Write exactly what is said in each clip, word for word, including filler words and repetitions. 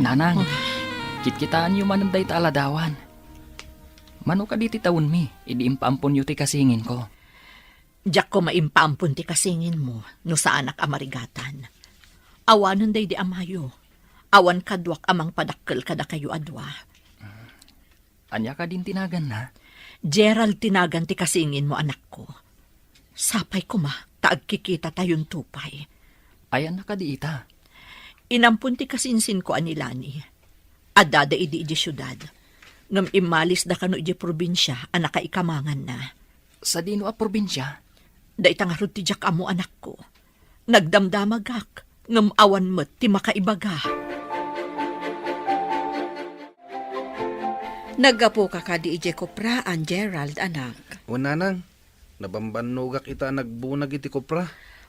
Nanang, kitkitaenyo manen dayta a ladawan. Mano kadi ti tawenmi idi impaamponyo ti kasinginko? Diak koma impaampon ti kasinginmo no saanak a marigatan. Awanen daydi amayo. Awan kaduak a mangpadakkel kadakayo a dua. Ania kadin ti naganna? Gerald ti nagan ti kasinginmo, anakko. Sapay koma ta agkikitatayon pay. Ayanna kadi ita? Inampon ti kasinsinko a ni Lani. Addada idi idiay siudad. Ngem immalisda kano idiay probinsia a nakaikamanganna. Sadino a probinsia? Dayta ngarud ti diak ammo, anakko. Nagdamdamagak, ngem awan met ti makaibaga. Naggapuka kadi idiay kopraan, Gerald, anak? Wen, nanang, nabambannogak ita a nagbunag iti kopra.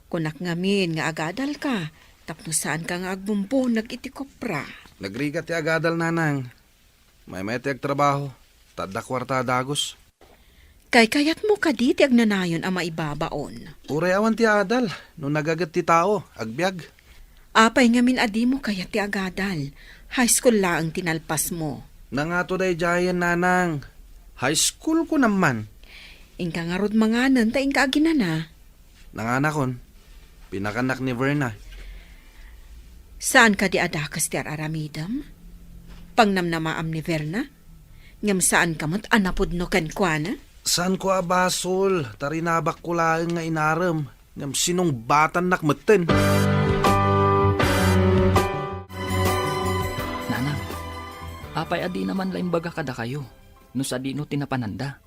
Kunak ngamin nga agadalka, tapno saanka nga agbumbunag iti kopra. Nagrigat ti agadal, nanang. Maymay ti agtrabaho, ta adda kuarta a dagus. Kaykayatmo kadi ti agnanayon a maibabaon? Uray awan ti adal, no nagaget ti tao, agbiag. Apay ngamin a dimo kayat ti agadal? High school laeng ti nalpasmo. Nangato daydiayen, nanang. High school ko naman. Inka ngarud manganen ta inka aginana. Nanganakon, pinakannak ni Verna. Saan kadi a dakes ti ar-aramidem? Pangnamnamaam ni Verna? Ngem saanka met a napudno kenkuana? Saanko a basol, ta rinabakko laeng nga inarem, ngem sinungbatannak metten. Nanang, apay a dina man la imbaga kadakayo, no sadino ti napananda?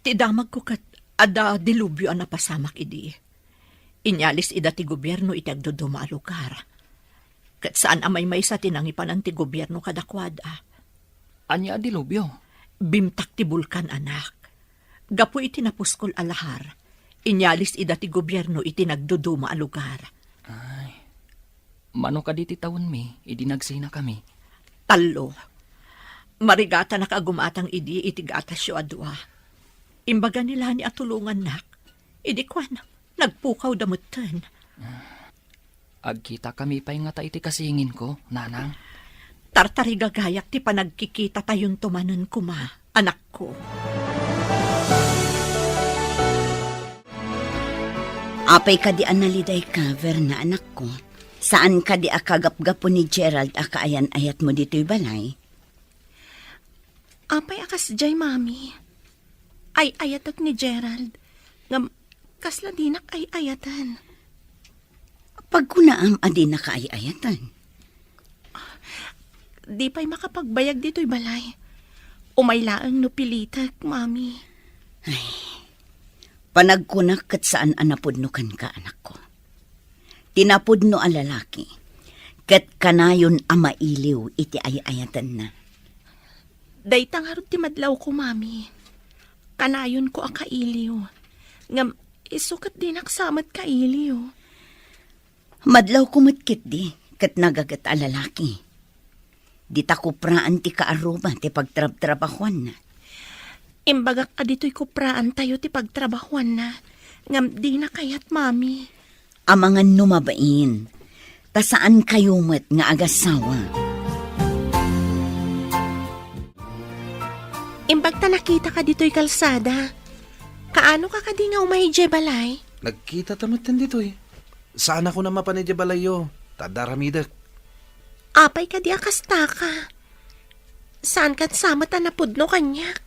Ti damagko ket adda dilubyo a napasamak idi. Inyalis ida ti gobierno iti agduduma a lugar. Ket saan a maymaysa ti nangipanan ti gobierno kadakuada. Ania a dilubyo? Bimtak ti bulkan, anak. Gapu iti napuskol a lahar, inyalis ida ti gobierno iti nagduduma a lugar. Ay, mano kadi ti tawenmi idi nagsinakami? Tallo. Marigatanak a gumatang idi iti gatasyo a dua. Imbaga ni Lani a tulongannak. Idi kuan, nagpukawda metten. Agkitakami pay ngata iti kasinginko, nanang? Tartarigagayak ti panagkikitatayonto manen koma, anakko. Apay kadi a nalidayka, Verna, anakko? Saan kadi a kagapgapu ni Gerald a kaayan-ayatmo ditoy balay? Apay a kasdiay, Mami? Ay-ayatek ni Gerald. Ngem, kasla dinak ay-ayaten. Pagkunaam a dinaka ay-ayaten. Di pay makapagbayag ditoy balay. Umay laeng no pilitek, Mami. Ay, panagkunak ket saan a napudno kenka, anakko. Ti napudno a lalaki, ket kanayon a mailiw iti ay-ayatenna. Dayta ngarud ti madlawko, Mami. Kanayonko a kailiw. Ngem isu ket dinak sa met kailiw. Madlawko met ketdi, ket nagaget a lalaki. Dita kupraan ti kaarruba ti pagtrabtrabahuanna. Imbagak a ditoy kupraantayo ti pagtrabahuanna, ngem dina kayat, Mami. Amangan no mabain, ta saankayo met nga agasawa. Imbag ta nakitaka ditoy kalsada. Kaano ka kadi nga umay idiay balay? Nagkita ta metten ditoy. Saan a kunam a mapan idiay balayyo, ta adda aramidek. Apay kadi a kastaka? Saan ket sa met a napudno kaniak?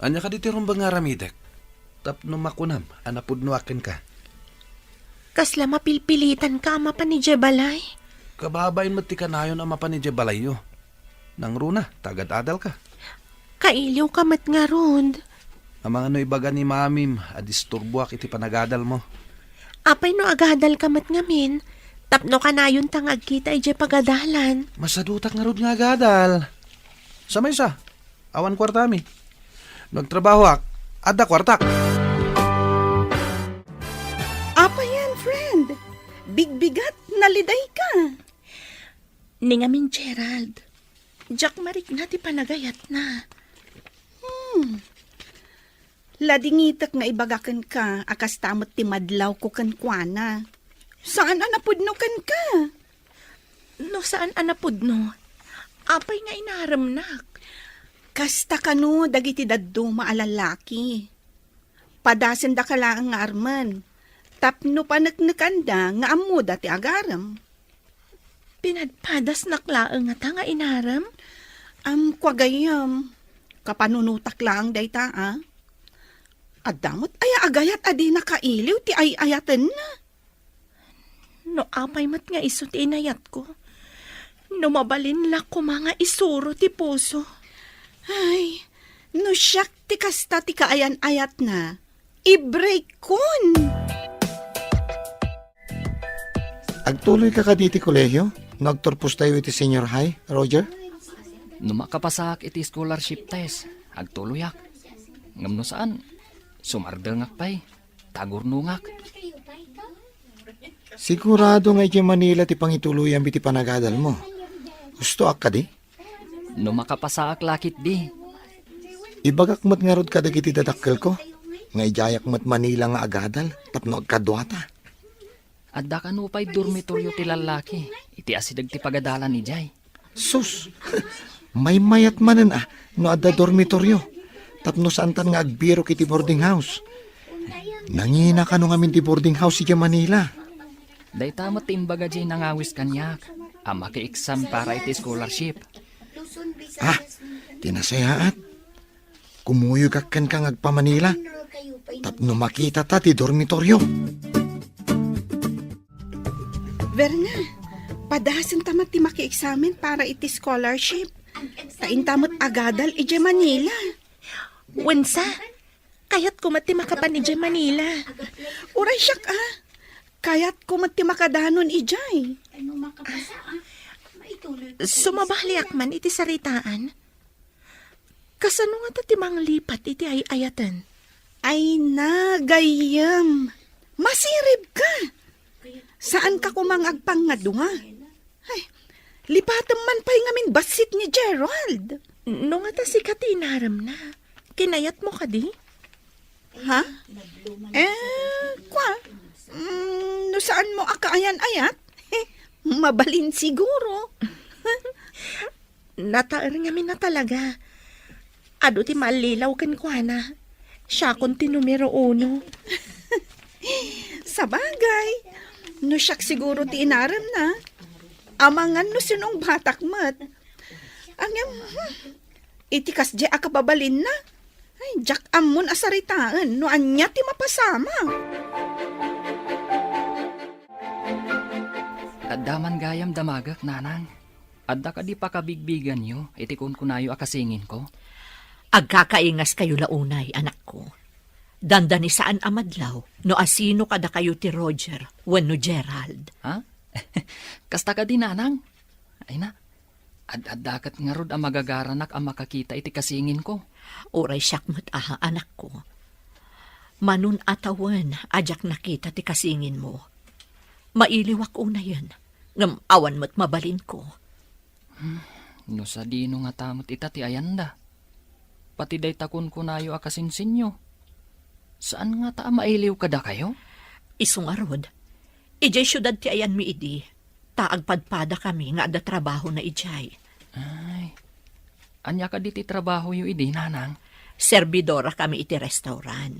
Ania kadi ti rumbeng nga aramidek? Tapno makunam a napudnoak kenka. Kasla mapilpilitanka a mapan idiay balay? Kababain met ti kanayon a mapan idiay balayyo. Nangruna, ta agad-adalka. Kailiwka met ngarud. Amangan no ibaga ni Mamim a disturboak iti panagadalmo. Apay no agadalka met ngamin, tapno kanayonta nga agkita idiay pagadalan. Masadutak ngarud nga agadal. Sa maysa, awan kuartami. No agtrabahoak, adda kuartak. Apayan, friend? Bigbigat, nalidayka. Ni ngamin, Gerald, diak marikna ti panagayatna. Hmm. Ladingitek nga ibaga kenka a kasta met ti madlawko kenkuana. Saan a napudno kenka? No saan a napudno, apay nga inaremnak? Kasta kano dagiti dadduma a lallaki. Padasendaka laeng nga armen, tapno paneknekanda nga ammoda ti agarem. Pinadpadasnak laeng ngata nga inarem? Am, kua gayyem, kapanunotak laeng dayta, a? Adda met aya agayat a di nakailiw ti ay-ayatenna? No apay met nga isu ti inayatko, no mabalin la koma nga isuro ti puso. Ay, no siak ti kasta ti kaayan-ayatna, i-break-kon! Agtuloyka kadi iti kolehio no agturpostayo iti senior high, Roger? No makapasaak iti scholarship test, agtuloyak. Ngem no saan, sumardengak pay. Tagurnongak. Sigurado nga idiay Manila ti pangituloyam iti panagadalmo. Hustoak kadi? No makapasaak la ketdi. Ibagak met ngarud kadagiti dadakkelko nga idiayak met Manila nga agadal tapno agkaduata. Adda kano pay dormitoryo ti lallaki iti asideg ti pagadalan idiay. Sus! Maymayat manen a no adda dormitoryo tapno saantan nga agbirok iti boarding house. Nangina kano ngamin ti boarding house idiay Manila. Dayta met ti imbaga diay nangawis kaniak a maki-exam para iti scholarship. Ah, ti nasayaat. Kumuyogak kenka nga agpa-Manila tapno makitata ti dormitoryo. Verna, padasenta met ti makieksamen para iti scholarship. Ta inta met agadal idiay Manila. Wensa, kayatko met ti makapan idiay Manila. Uray siak, a. Kayatko met ti makadanon idiay. Sumabaliak man iti saritaan. Kasano ngata ti manglipat iti ay-ayaten? Ay na, gayyem. Masiribka. Saanka koma nga agpangngadua. Ay, lipatem man pay ngamin bassit ni Gerald. No ngata sika ti inaremna, kinayatmo kadi? Ha? Eh, kua? Mm, no saanmo a kaayan-ayat? Mabalin siguro. Nataer ngamin a talaga. Adu ti mallilaw kenkuana. Siakon ti numero uno. Sabagay, no siak siguro ti inaremna, amangan no sinong batak met. Ngem, hmm, iti kasdiay a kababalinna, ay, diak ammon a saritaen no ania ti mapasama. Adda man gayam damagek, nanang. Adda kadi pakabigbiganyo iti kunkunayo a kasinginko? Agkakaingaskayo la unay, anakko. Dandani saan a madlaw no asino kadakayo ti Roger wenno Gerald. Ha? Kasta kadi, nanang? Ay na, ad-adda ket ngarud a magagaranak a makakita iti kasinginko. Uray siak met a, anakko. Manun a tawen a diak nakita ti kasinginmo. Mailiwak unayen, ngem awan met mabalinko. Hmm, no sadino ngata met ita ti ayanda? Pati dayta kunkunayo a kasinsinyo, saan ngata a mailiw kadakayo? Isu ngarud, idiay siudad ti ayanmi idi, ta agpadpadakami nga adda trabahona idiay. Ay, ania kadi ti trabahoyo idi, nanang? Serbidorakami iti restaurant.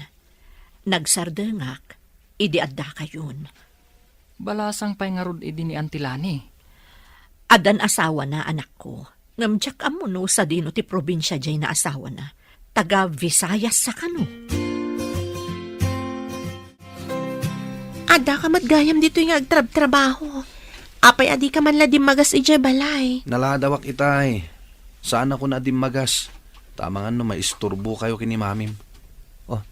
Nagsardengak idi addakayon. Balasang pay ngarud idi ni Auntie Lani? Addan asawana, anakko. Ngem diak ammo no sadino ti probinsia diay naasawana. Taga Visayas sa kano? Addaka met gayam ditoy nga agtrabtrabaho. Apay a dika man la dimmagas idiay balay? Naladawak itay. Saanakon a dimmagas. Ta amangan no maisturbokayo ken ni Mamim. Oh,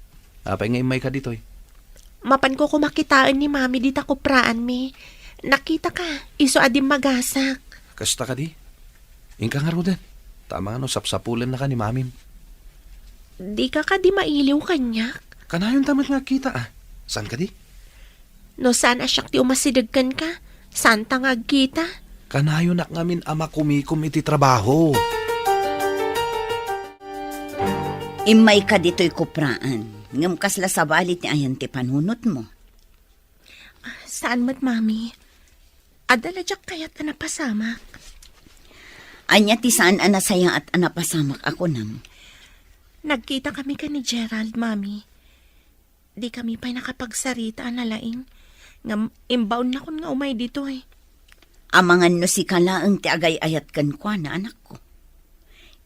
apay nga immayka ditoy? Mapanko koma kitaen ni Mami dita kupraanmi. Nakitaka, isu a dimmagasak. Kasta kadi? Inka ngaruden. Ta amangan no sapsapulennaka ni Mamim. Dika kadi mailiw kaniak? Kanayonta met nga agkita, a. Saan kadi? No saan a siak ti umasideg kenka, saanta nga agkita? Kanayonak ngamin a makumikom iti trabaho. Immayka ditoy kupraan, ngem kasla sabali ti ayan ti panunotmo? Saan met, Mami. Adda la diak kayat a napasamak. Ania ti saan a nasayaat a napasamak a kunam? Nagkita kami ken ni Gerald, Mami. Di kami pay nakapagsarita a nalaing. Ngem imbaonnakon nga umay ditoy. Amangan no sika laeng ti agay-ayat kenkuana, anakko.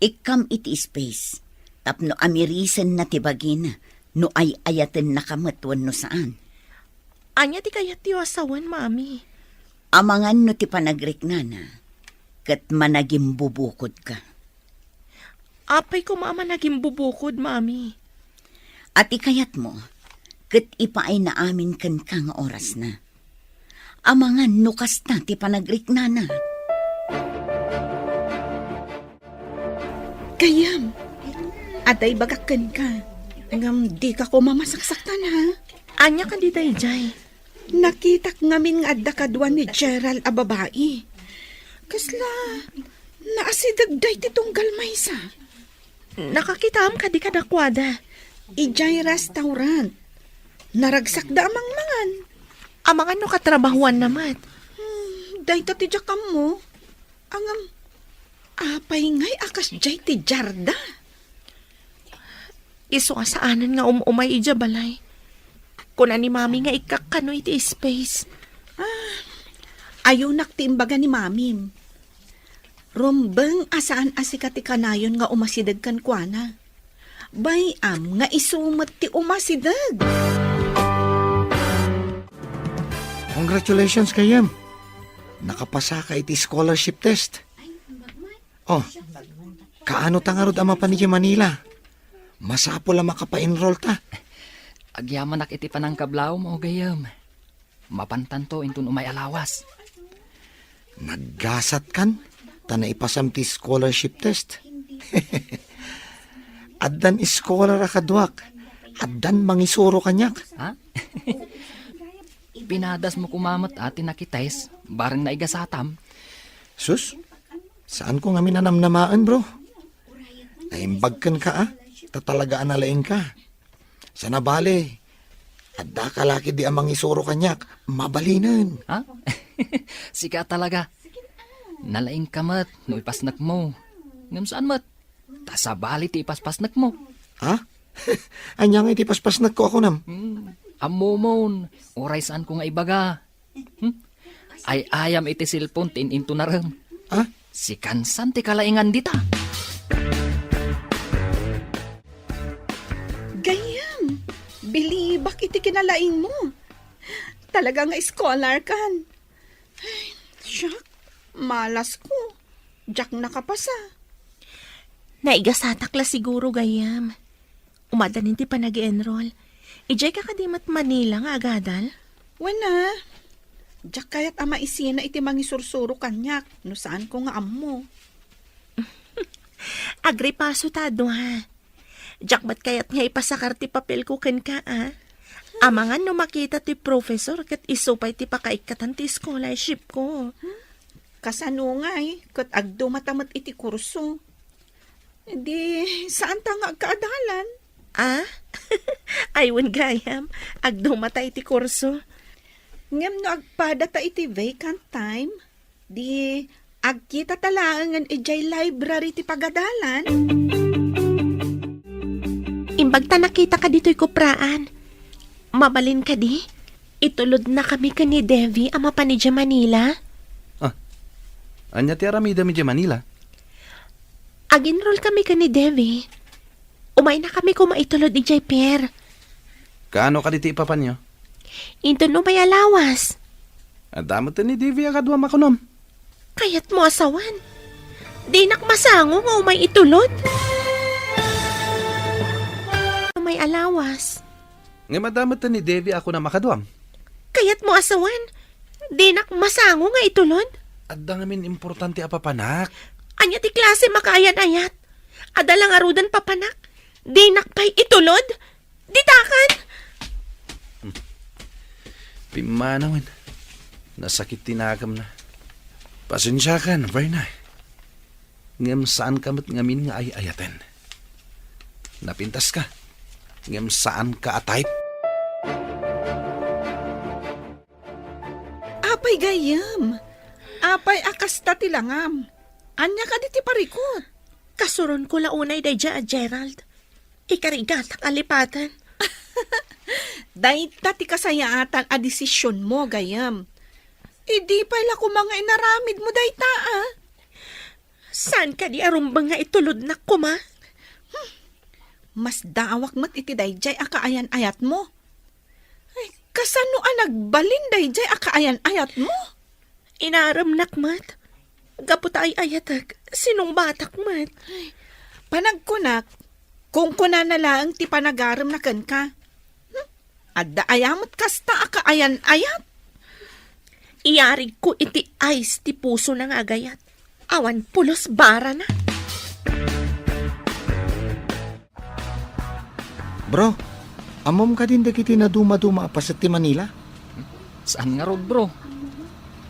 Ikkam iti space, tapno amirisenna ti bagina no ay-ayatennaka met wenno saan. Ania ti kayatyo a sawen, Mami? Amangan no ti panagriknana, ket managimbubukodka. Apay koma a managimbubukod, Mami? A ti kayatmo, ket ipaayna amin kenka nga orasna. Amangan no kasta ti panagriknana. Gayyem, adda ibagak kenka. Ngem dika koma masaksaktan, ha? Ania kadi daydiay? Nakitak ngamin nga adda kadua ni Gerald a babai. Kasla naasideg daydi tunggal maysa. Nakakitaam kadi kadakuada? Idiay restaurant. Naragsakda a mangmangan. Amangan no katrabahuanna met. Hmm, dayta ti diak ammo. Ngem, apay ngay a kasdiay ti diarda? Isu a saanen nga um-umay idiay balay. Kuna ni Mami nga ikkakkano iti space. Ah, ayunak ti imbaga ni Mamim. Rumbeng a saan a sika ti kanayon nga umasideg kenkuana. Bay-am nga isu met ti umasideg. Congratulations, gayyem. Nakapasaka iti scholarship test. Oh, kaano ta ngarud a mapan idiay Manila? Masapul a makapa-enroll ta. Agyamanak iti panangkablaom, o gayyem. Mapantanto inton umay a lawas. Naggasatkan, ta naipasam ti scholarship test. Addan scholar a kaduak, addan mangisuro kaniak. Ha? Pinadasmo koma met a ti nakitest, bareng naigasatam. Sus, saanko ngamin a namnamaen, bro. Naimbag kenka, a, ta talaga a nalaingka. Sana bale, adda ka la ketdi a mangisuro kaniak, mabalinen. Ha? Sika talaga. Nalaingka met no ipasnekmo. Ngem saan met. Ta sabali ti ipaspasnekmo. Ha? Ania ngay ti paspasnekko a kunam? Hmm. Ammomon, uray saanko nga ibaga. Hmm? Ay-ayam iti cellphone ti in-intonarem. Ha? Sikan san ti kalaingan dita. Gayyem, bilibak iti kinalaingmo. Talaga nga scholar kan. Ay, siak, malasko. Diak nakapasa. Naigasatak la siguro, gayyem. Umadda nin ti panag-enroll. Idiay ka kadi met Manila nga agadal? Wen a. Diak kayat a maisina iti mangisursuro kaniak no saanko nga ammo. Agripaso ta a dua. Diak met kayat nga ipasakar ti papelko kenka, a. Amangan no makita ti professor ket isu pay ti pakaikkatan ti scholarship ko. Kasano ngay ket agdumata met iti kurso? Di, saanta nga agkaadalan? A? Ay, wen gayam, agdumata iti kurso. Ngem no agpadata iti vacant time, di, agkitata laengen idiay library ti pagadalan. Imbag ta nakitaka ditoy kupraan. Mabalin kadi? Itulodnakami ken ni Devi a mapan idiay Manila. Ah, ania ti aramidem idiay Manila? Ag-enroll kami ken ni Devi. Umaynakami koma itulod idiay pier. Kaano kadi ti ipapanyo? Inton umay a lawas. Adda met ni Devi a kaduam a kunam. Kayatmo a sawen? Dinak masango nga umay itulod. Umay a lawas. Ngem adda met ni Devi a kunam a kaduam. Kayatmo a sawen? Dinak masango nga itulod. Adda ngamin importante a papanak. Ania ti klase makaayan-ayat? Adda la ngaruden papanak. Dinak pay itulod? Ditakan! Hmm. Pimmanawen. Nasakit ti nagamna. Pasensiakan, Verna. Ngem saanka met ngamin nga ay-ayaten. Napintaska. Ngem saanka a type. Apay gayyem, Apay a kasta ti langam? Ania kadi ti parikut? Kasuronko la unay daydiay a Gerald. Ikarigatak a lipaten. Dayta ti kasayaatan a desisionmo, gayyem. Idi pay la koma nga inaramidmo dayta, a? Saan kadi a rumbeng nga itulodnak koma? Hmm. Masdaawak met iti daydiay a kaayan-ayatmo. Ay, kasano a nagbalin daydiay a kaayan-ayatmo? Inaremnak met. Gapu ta ay-ayatek, sinungbatak met. Ay, panagkunak, kunkunana laeng ti panagaremna kenka. Hmm? Adda aya met kasta a kaayan-ayat? Iyarigko iti ice ti pusona nga agayat. Awan pulos barana. Bro, ammom kadin dagiti nadumaduma a paset ti Manila? Saan ngarud, bro?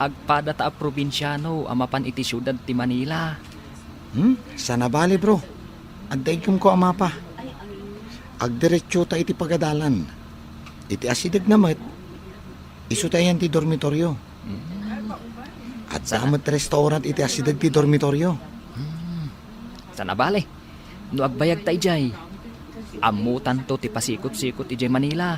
Agpadata a probinsiano a mapan iti siudad ti Manila. Hmm? Saan a bale, bro. Adda iggem ko a mapa. Agdiretsota iti pagadalan. Iti asidegna met, isu ti ayan ti dormitorio. Hmm. Adda met restaurant iti asideg ti dormitorio. Hmm. Saan a bale. No agbayagta idiay, ammotanto ti pasikot-sikot idiay Manila.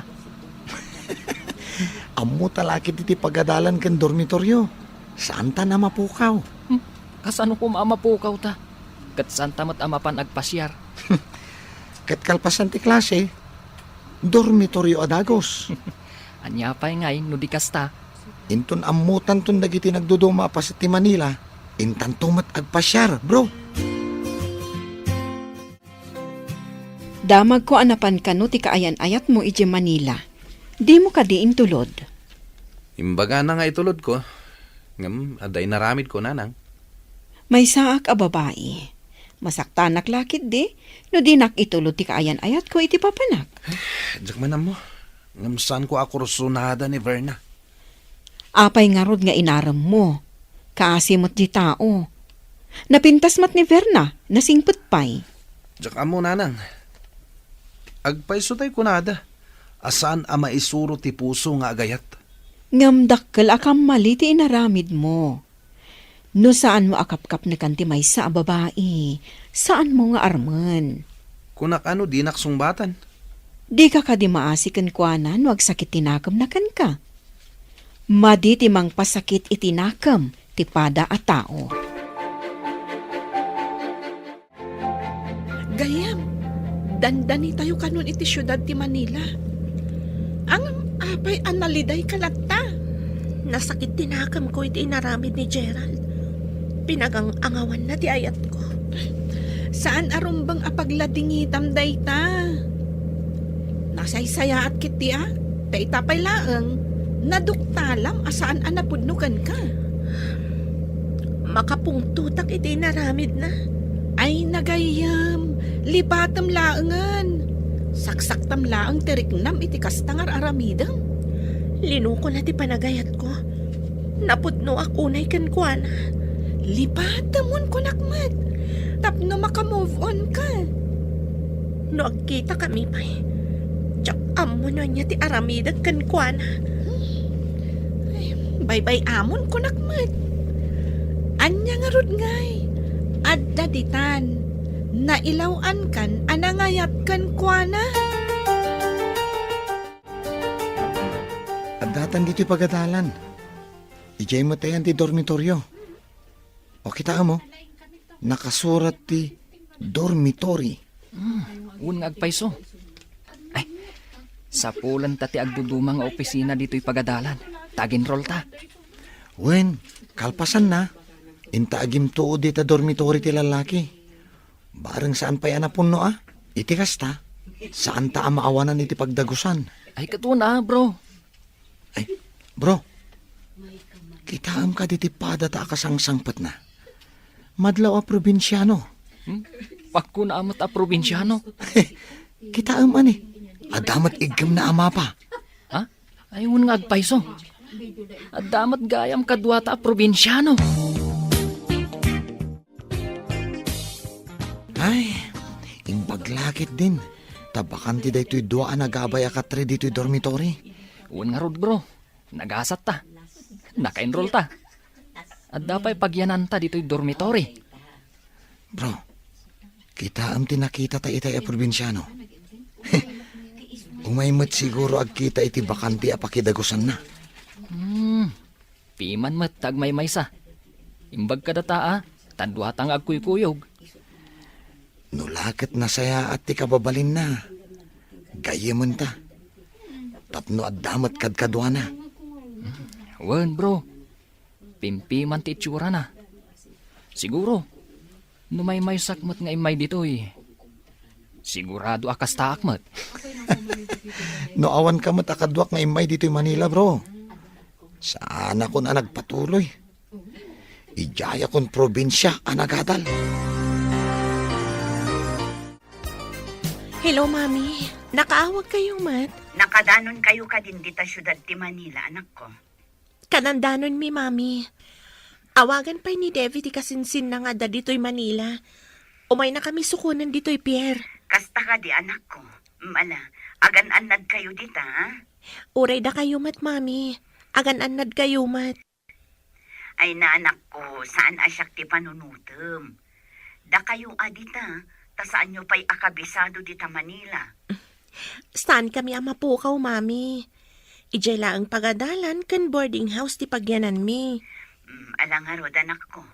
Ammota la ketdi ti pagadalan ken dormitorio. Saanta a mapukaw. Hmm, kasano koma a mapukawta? Ket saanta met a mapan agpasiar. Ket kalpasan ti klase, dormitorio a dagus. Ania pay ngay no di kasta? Inton ammotanton dagiti nagduduma a paset ti Manila, intanto met agpasiar, bro. Damagko a napan kano ti kaayan-ayatmo idiay Manila. Dimo kadi intulod? Imbagana nga itulodko, ngem adda inaramidko, nanang. Maysaak a babai. Masaktanak la ketdi no dinak itulod ti kaayan-ayatko iti papanak. Diak man ammo, ngem saanko a kursunada ni Verna. Apay ngarud nga inaremmo? Kaasi met ti tao. Napintas met ni Verna, nasingpet pay. Diak ammo, nanang. Agpayso tay kunada a saan a maisuro ti puso nga agayat. Ngem dakkel a kammali ti inaramidmo. No saanmo a kapkapnekan ti maysa a babai, saanmo nga armen. Kunak a no dinak sungbatan. Dika kadi maasi kenkuana no agsakit ti nakemna kenka? Madi ti mangpasakit iti nakem ti pada a tao. Gayyem, dandanitayo kanon iti siudad ti Manila. Ngem apay a nalidayka latta? Nasakit ti nakemko iti inaramid ni Gerald. Pinagang-angawanna ti ayatko. Saan a rumbeng a pagladingitam dayta. Nasaysayaat ketdi a, ta ita pay laeng, naduktalam a saan a napudno kenka. Makapungtotak iti inaramidna. Ay, nagayyem, lipatem laengen. Saksaktam laeng ti riknam iti kasta nga ar-aramidem. Linukona ti panagayatko. Napudnoak unay kenkuana. Lipatemon, kunak met, tapno maka-move on ka. No agkitakami pay, diak ammo no ania ti aramidek kenkuana. Ay, baybay-amon, kunak met. Ania ngarud ngay? Adda ditan. Nailaw-ankan a nangayat kenkuana. Addatan ditoy pagadalan. Idiay met ayan ti dormitorio. O, kitaem, o. Nakasurat ti dormitory. Hmm, wen nga agpayso. Ay, sapulenta ti agduduma nga opisina ditoy pagadalan. Ta ag-enrollta. Wen, kalpasanna, inta agimtuod dita dormitory ti lallaki. Bareng saan pay a napunno a. Iti kasta, saanta a maawanan iti pagdagusan. Ay, ket wen a, bro. Ay, bro. Kitaem kadi ti padata a kasangsangpetna? Madlaw a probinsiano. Hmm? Pakkuna met a probinsiano. Kitaem, ani. Adda met iggemna a mapa. Ha? Ay, wen nga agpayso. Adda met gayam kaduata a probinsiano. Ay, imbag la ketdin. Ta bakante daytoy dua a nagabay a katre ditoy dormitory. Wen ngarud, bro. Nagasat ta. Naka-enroll ta. Adda pay pagyananta ditoy dormitory. Bro, kitaem ti nakitata itay a probinsiano. Umay met siguro agkita iti bakante a pakidagusanna. Hmm, piman met ta agmaymaysa. Imbag kadata a, ta duata nga agkuykuyog. No la ket nasayaat ti kababalinna, gayyementa. Tapno adda met kadkaduana. Wen, bro. Pimpiman ti itsurana. Siguro, no maymaysak met nga immay ditoy, sigurado a kastaak met. No awanka met a kaduak nga immay ditoy Manila, bro, saanakon a nagpatuloy. Idiayakon probinsia a nagadal. Hello, Mami. Nakaawag kayo met? Nakadanon kayo kadin dita siudad ti Manila, anakko. Kanandanonmi, Mami. Awagan pay ni Devi ti kasinsinna nga adda ditoy Manila. Umayna kami sukonen ditoy pier. Kasta kadi, anakko. Mala, agan-annad kayo dita, ha? Uray dakayo met, Mami. Agan-annad kayo met. Ay, anakko, saan a siak ti panunutem. Dakayo a dita, ta saanyo pay a kabisado dita Manila. Saan kami a mapukaw, Mami. Idiay laeng pagadalan ken boarding house ti pagyananmi. Mm, ala ngarud, anakko.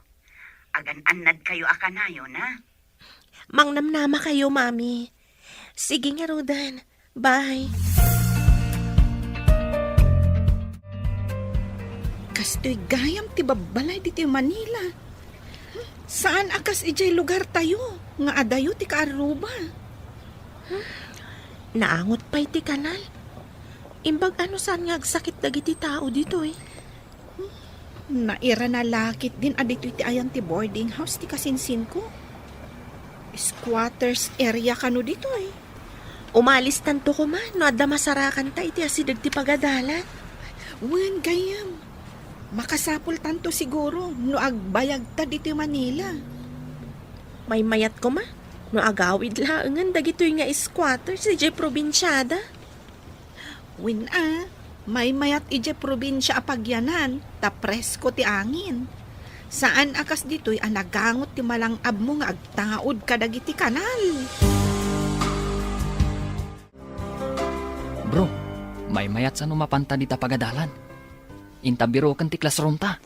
Agan-annad kayo a kanayon, ha? Mangnamnama kayo, Mami. Sige ngaruden. Bye. Kastoy gayam ti babbalay ditoy Manila. Saan a kas idiay lugar tayo nga adayo ti kaarruba. Naangot pay ti kanal. Imbag a no saan nga agsakit dagiti tao ditoy. Nairana la ketdin a ditoy ti ayan ti boarding house ti kasinsinko. Squatters area kano ditoy. Umalistanto koma no adda masarakanta iti asideg ti pagadalan. Wen, gayyem. Makasapultanto siguro no agbayagta ditoy Manila. Maymayat koma no agawid laengen dagitoy nga squatters idiay probinsiada. Wen a, maymayat idiay probinsia a pagyanan, ta presko ti angin. Saan a kas ditoy a nagangot ti malang-abmo nga agtaud kadagiti kanal. Bro, maymayat sa no mapanta dita pagadalan. Inta biroken ti classroom ta.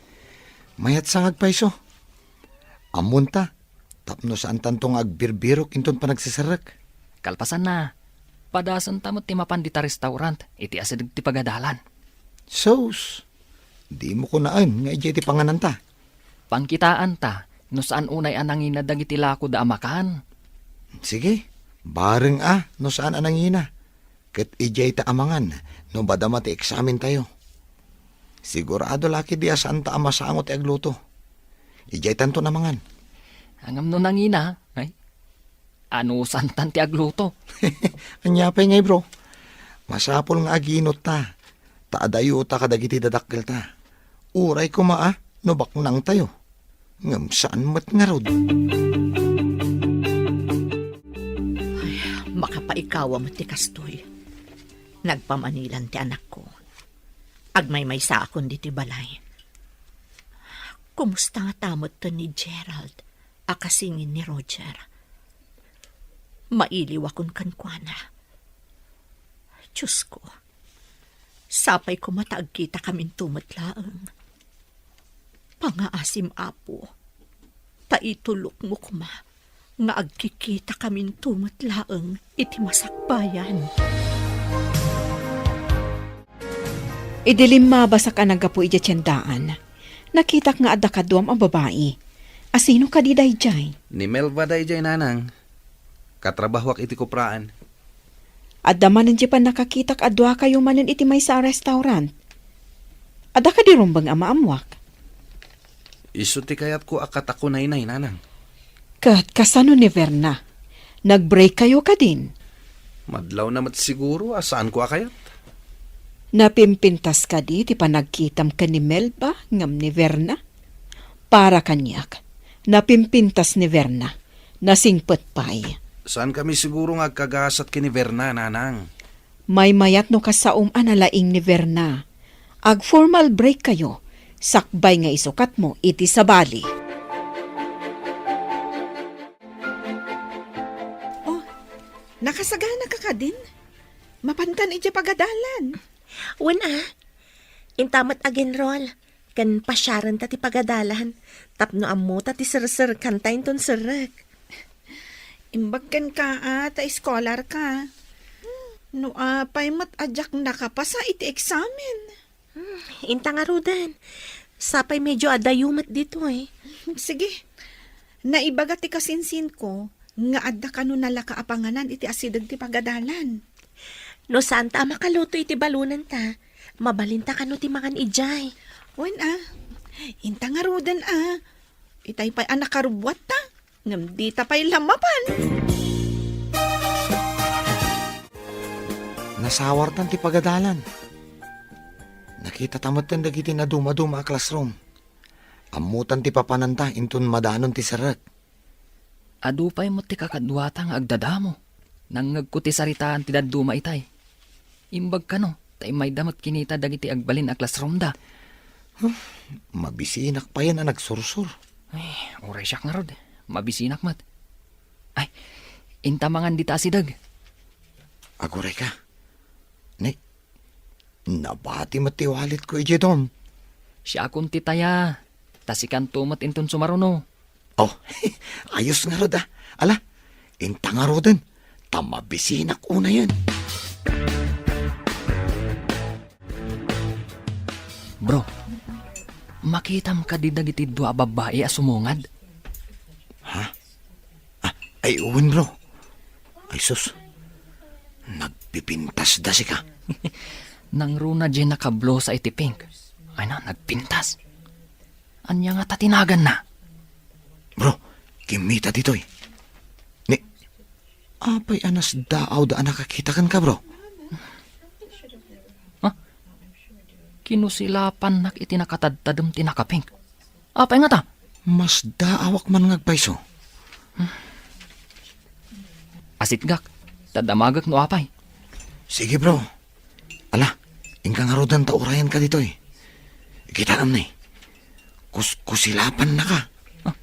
Mayat sa nga agpayso. Ammonta, tapno saantanto nga agbirbirok inton panagseserrek. Kalpasanna, padasenta met ti mapan dita restaurant iti asideg ti pagadalan. Sus, dimo kunaen nga idiay ti pangananta. Pangkitaanta no saan unay a nangina dagiti lakoda a makan. Sige, bareng a no saan a nangina. Ket idiay ta amangan no madama ti eksamen tayo. Sigurado la ketdi a saanta a masango ti agluto. Idiay tanto namangan. Ngem no nangina, ay, anusantan ti agluto. Ania pay ngay, bro? Masapul nga aginot ta, ta adayo ta kadagiti dadakkel ta. Uray koma a no baknang tayo. Ngem saan met ngarud. Ay, makapaikawa met ti kastoy. Nagpamanilan ti anakko. Agmaymaysaakon ditoy balay. Kumusta ngata met ni Gerald a kasingin ni Roger? Mailiwakon kenkuana. Diosko, sapay koma ta agkitakaminto met laeng. Pangaasim, Apo, ta itulokmo koma nga agkikitakaminto met laeng iti masakbayan. Idi limmabasak a naggapu idiay tiendaan, nakitak nga adda kaduam a babai. Asino kadi daydiay? Ni Melba daydiay, nanang. Katrabahuak iti kupraan. Adda manen diay pannakakitak a duakayo manen iti maysa a restaurant. Adda kadi rumbeng a maammuak? Isu ti kayatko a katakunaynay, nanang. Ket kasano ni Verna? Nag-break kayo kadin? Madlawna met siguro a saanko a kayat. Napimpintas kadi ti panagkitam ken ni Melba ngem ni Verna? Para kaniak, napimpintas ni Verna. Nasingpet pay. Saankami siguro nga agkagasat ken ni Verna, nanang. Maymayat no kasaom a nalaing ni Verna. Ag-formal break kayo, sakbay nga isukatmo iti sabali. Oh, nakasaganaka kadin? Mapankan idiay pagadalan? Wen a, inta met agenrol ken pasiarenta ti pagadalan tapno ammota ti serserkanta inton serrek. Imbag kenka a ta eskolarka. No apay met a diak nakapasa iti eksamen. Hmm, inta ngaruden. Sapay medyo adayo met ditoy. Sige. Naibaga ti kasinsinko nga adda kano nalaka a panganan iti asideg ti pagadalan. No saanta a makaluto iti balonenta, mabalinta kano ti mangan idiay. Wen a, inta ngaruden a. Itay pay a nakarubbuatta, ngem dita pay la mapan. Nasawartan ti pagadalan. Nakitata metten dagiti nadumaduma a classroom. Ammotan ti papananta inton madanon ti serrek. Adu pay met ti kakaduata nga agdadamo. Nangngegko ti saritaan ti dadduma itay. Imbag kano, ta immayda met kinita dagiti agbalin a classroomda. Huh, mabisinak payen a nagsursor. Ay, uray siak ngarud. Mabisinak met. Ay, inta mangan dita asideg. Agurayka. Ni, nabati met ti walletko idiay dorm. Siakon ti taya. Ta sikanto met inton sumaruno. Oh, ayos ngarud a. Ala, inta ngaruden, ta mabisinak unayen. Bro, makitam kadi dagiti dua a babbai a sumungad? Ha? Ah, ay, wen, bro. Ay, sus. Nagpipintasda sika. Nangruna diay nakablosa iti pink. Ay na, nagpintas. Ania ngata ti naganna? Bro, kimmita ditoy. Ni, apay a nasdaawda a nakakita kenka, bro? Ha? Kinusilapannak iti nakatadtadem ti nakapink. Apay ngata? Masdaawak man nga agpayso. Asitgak, ta damagek no apay. Sige, bro. Ala, inka ngaruden ta urayenka ditoy. Kitaem ni. Kus-, kusilapannaka. Ah.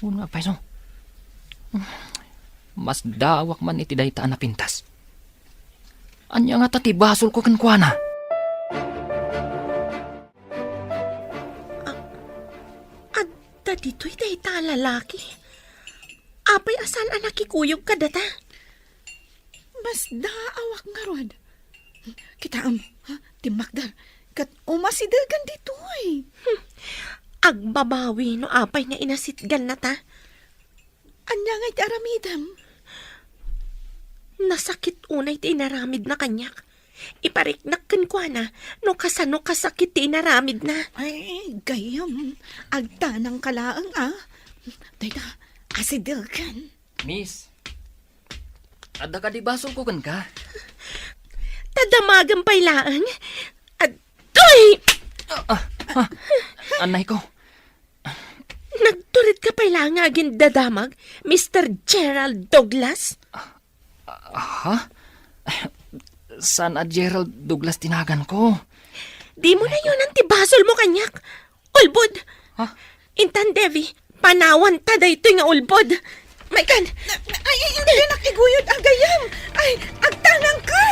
Wen nga agpayso. Masdaawak man iti dayta a napintas. Ania ngata ti basolko kenkuana? A-, adda ditoy dayta a lalaki? Apay a saan a nakikuyog kadata? Masdaawak ngarud. Kitaem, ha? Timmakder. Ket umasidegan ditoy. Hmm. Agbabawi no apay nga inasitganna ta. Ania nga iti aramidem? Nasakit unay ti inaramidna kaniak. Ipariknak kenkuana no kasano kasakit ti inaramidna. Ay, gayyem. Agtanangka laeng, a. Dayta, asidegen. Miss, adda kadi basolko kenka? Ta damagem pay laeng. Adtoy! Ah, ah, ah, anay ko. Nagtured ka pay la nga agindadamag, Mister Gerald Douglas? Ah, ha? Saan a Gerald Douglas ti naganko. Dimo nayonan ti basolmo kaniak. Ulbod! Ha? Intan, Devi, panawanta daytoy nga ulbod. Maikan! Ay, ay, dinak iguyod a gayyem! Ay, agtanangka!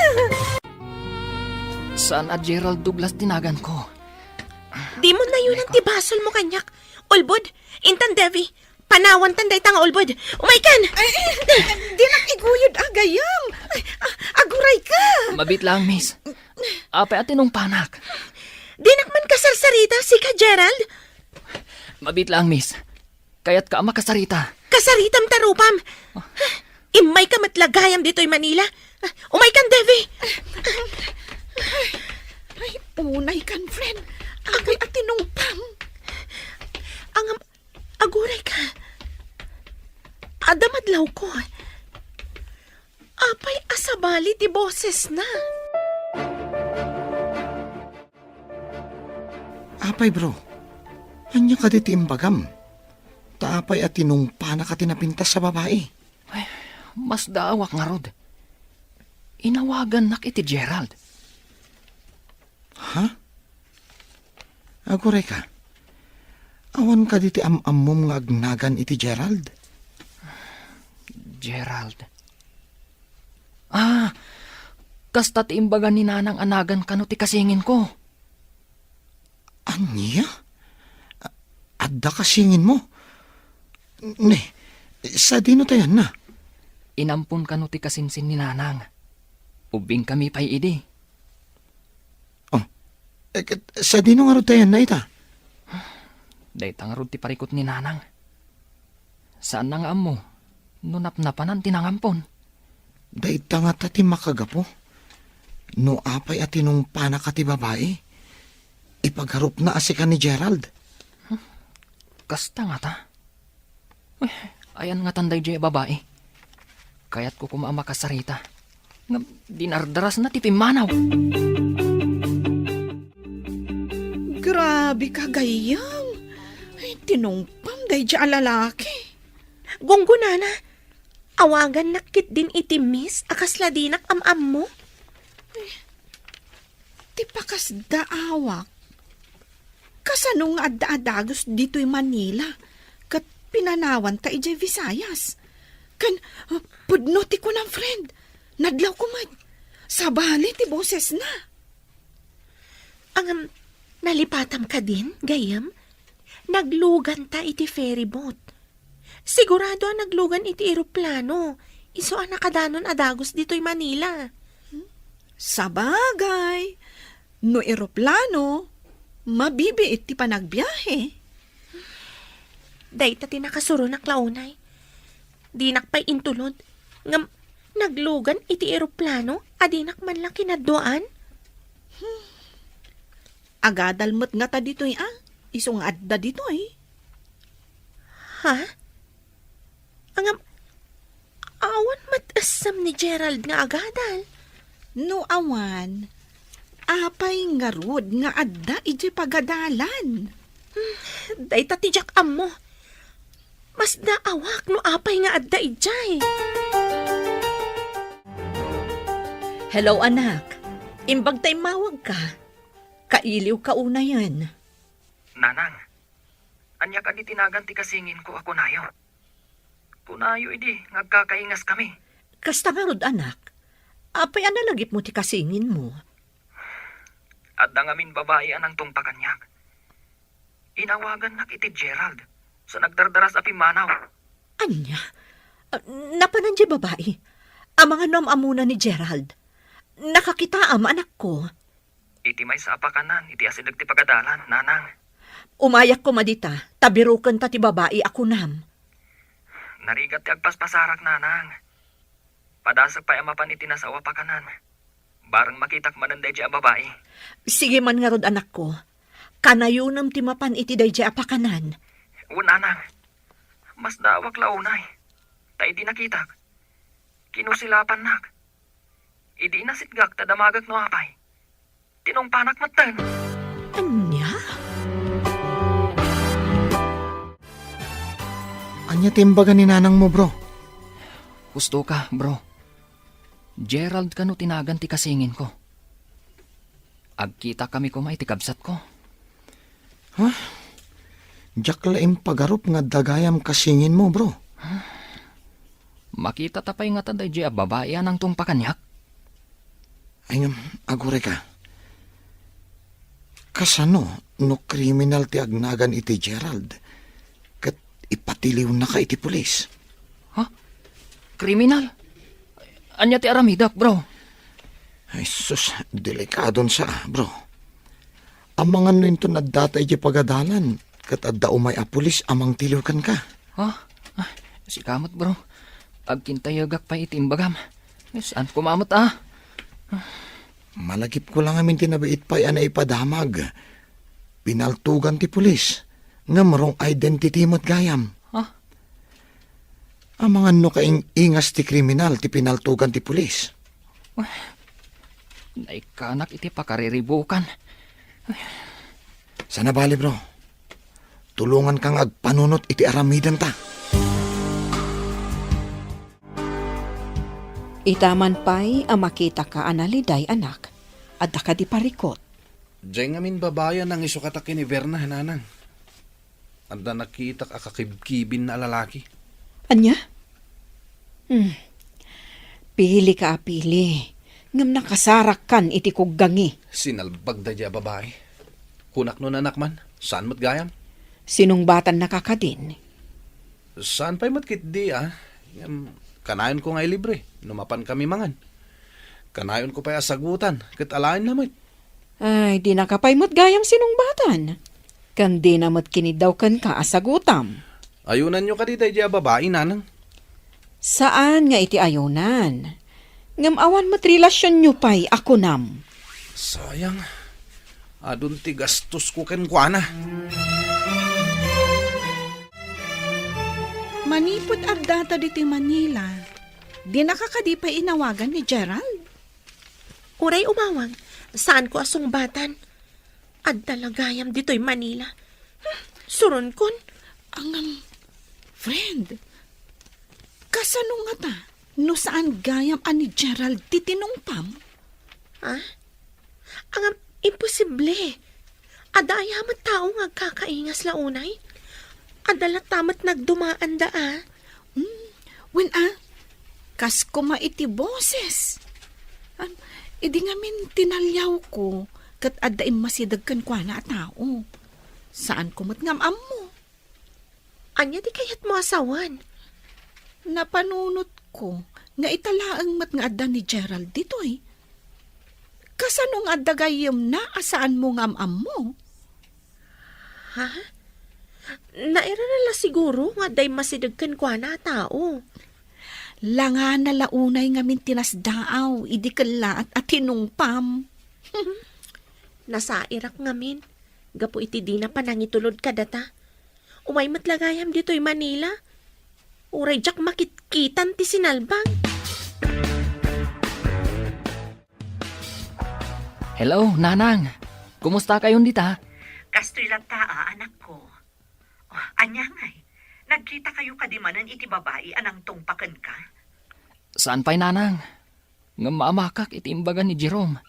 Saan a Gerald Douglas ti naganko. Dimo nayonan ti basolmo kaniak. Ulbod, intan, Devi, panawantan dayta nga ulbod. Umaykan! Ay, ay, dinak iguyod a gayyem. Ay, a-, agurayka. Mabiit lang, miss. Apay a tinungpanak? Dinak man kasarsarita, sika, Gerald? Mabiit lang, miss. Kayatka a makasarita. Kasaritam ta rupam. Immayka met la gayam ditoy Manila. Umaykan, Devi. Ay, unaykan, friend. Apay a tinungpam? Angam, agurayka. Adda madlawko. Apay a sabali ti bosesna? Apay, bro, ania kadi ti imbagam? Ta apay a tinungpanaka ti napintas a babai? Ay, masdaawak ngarud. Inawagannak iti Gerald. Ha? Agurayka, awan kadi ti am-ammom nga agnagan iti Gerald? Gerald. Ah, kasta ti imbaga ni Nanang a nagan kano ti kasinginko. Ania? A-, adda kasinginmo? Ne, sadino tayanna? Inampon kano ti kasinsin ni Nanang. Ubbingkami pay idi. Oh, eh, ket sadino ngarud tayanna ita? Dayta ngarud ti parikut ni Nanang. Saanna nga ammo no napnapanan ti nangampon. Dayta ngata ti makagapu. No apay a tinungpana ka ti babai, ipagarupna a sika ni Gerald. Kasta ngata? Eh, ayan ngatan daydiay a babai. Kayatko koma a makasarita. Ngem dinardarasna ti pimmanaw. Grabe ka, gayyem. Ay, tinungpam daydiay a lalaki. Gunggonana, awagannak ketdin iti miss a kasla dinak am-ammo. Ti pakasdaawak, kasano nga adda a dagus ditoy Manila ket pinanawanta idiay Visayas? Ken, uh, pudno ti kunam, friend. Nadlawko met. Sabali ti bosesna. Ngem, nalipatam kadin, gayyem? Nagluganta iti ferry boat. Sigurado a naglugan iti eroplano. Isu a nakadanon a dagus ditoy Manila. Sabagay, no eroplano, mabibiit ti panagbiahe. Dayta ti nakasuronak la unay. Dinak pay intulod. Ngem naglugan iti eroplano a dinak man la kinadduaan. Agadal met ngata ditoy a, isu nga adda ditoy. Ha? Ngem, awan met essem ni Gerald nga agadal. No awan, apay ngarud nga adda idiay pagadalan? Hmm, dayta ti diak ammo. Masdaawak no apay nga adda idiay. Hello, anak. Imbag ta immawagka. Kailiwka unayen. Nanang, ania kadi ti nagan ti kasinginko a kunayo? Kunayo idi nga agkakaingaskami. Kasta ngarud, anak. Apay a nalagipmo ti kasinginmo? Adda ngamin babai a nangtungpa kaniak. Inawagannak iti Gerald, sa nagdardaras a pimmanaw. Ania? Ah, napanan diay babai? Amangan no am-ammona ni Gerald? Nakakitaam, anakko. Iti maysa a pakanan iti asideg ti pagadalan, Nanang. Umayak koma dita, ta birukenta ti babai a kunam. Narigat ti agpaspasarak, Nanang. Padasek pay a mapan iti nasao a pakanan. Bareng makitak manen daydiay a babai. Sige man ngarud, anakko. Kanayonem ti mapan iti daydiay a pakanan. Wen, Nanang. Masdaawak la unay. Ta idi nakitak, kinusilapannak. Idi inasitgak ta damagek no apay, tinungpanak metten. Ania? Ania ti imbaga ni nanangmo, bro? Husto ka, bro. Gerald kano ti nagan ti kasinginko. Agkitakami koma iti kabsatko. Ha? Diak la impagarup nga adda gayam kasinginmo, bro. Makitata pay ngata daydiay a babai a nangtungpa kaniak? Ay, ngem, agurayka. Kasano no kriminal ti agnagan iti Gerald ket ipatiliwnaka iti pulis? Ha? Kriminal? Ania ti aramidek, bro? Ay, sus, delikadon sa, bro. Amangan no inton addata idiay pagadalan ket adda umay a pulis a mangtiliw kenka. Ha? Ah, sika met, bro. Agkintayegak pay iti imbagam. Saan koma met, ah? Malagipko la ngamin ti nabiit pay a naipadamag. Pinaltugan ti pulis. Ngem wrong identity met gayam. Ha? Amangan no kaing-ingas ti kriminal ti pinaltugan ti pulis. Naikkanak iti pakariribukan. Sana bali, bro. Tulonganka nga agpanunot iti aramidenta. Ita man pay a makitaka a naliday, anak, adda kadi parikut? Diay ngamin babai a nangisukata ken ni Berna, nanang. Adda nakitak a kakibkibinna a lalaki. Ania? Hmm. Pilika a pili, ngem nakasarakkan iti kuggangi. Sinalbag daydiay a babai. Kunak no nanak man, saan met gayam? Sinungbatannaka kadin? Saan pay met ketdi, a? Ngem, kanayonko nga ilibre no mapankami mangan. Kanayonko pay a sagutan ket alaenna met. Ay, dinaka pay met gayam sinungbatan. Ken dina met kiniddaw kenka a sagutam. Ayunanyo kadi daydiay a babai, nanang? Saan nga iti ayunan. Ngem awan met relasionyo pay a kunam. Sayang. Adun ti gastosko kenkuana. Manipud addata ditoy Manila, dinaka kadi pay inawagan ni Gerald? Uray umawag, saanko a sungbatan. Adda la gayam ditoy Manila. Hmm, suronkon. Ngem, friend, kasano ngata no saan gayam a ni Gerald ti tinungpam? Ha? Ngem, imposible. Adda aya met tao nga agkakaingas la unay? Adda latta met nagdumaanda, a? Hmm, wen a, kas koma iti boses. Am, idi ngamin tinaliawko, ket adda immasideg kenkuana a tao. Saanko met nga am-ammo. Ania ti kayatmo a sawen? Napanunotko nga ita laeng met nga adda ni Gerald ditoy. Kasano nga adda gayyemna a saanmo nga am-ammo? Ha? Nairana la siguro nga adda immasideg kenkuana a tao. Langana la unay ngamin ti nasdaaw idi kellaat a tinungpam. Nasairak ngamin gapu iti dina panangitulod kadata. Umay met la gayam ditoy Manila. Uray diak makitkitan ti sinalbag. Hello, Nanang. Kumusta kayon dita? Kastoy latta, a, anakko. Oh, ania ngay? Nagkita kayo kadi manen iti babai a nangtungpa kenka? Saan pay, Nanang. Ngem maamakak iti imbaga ni Jerome.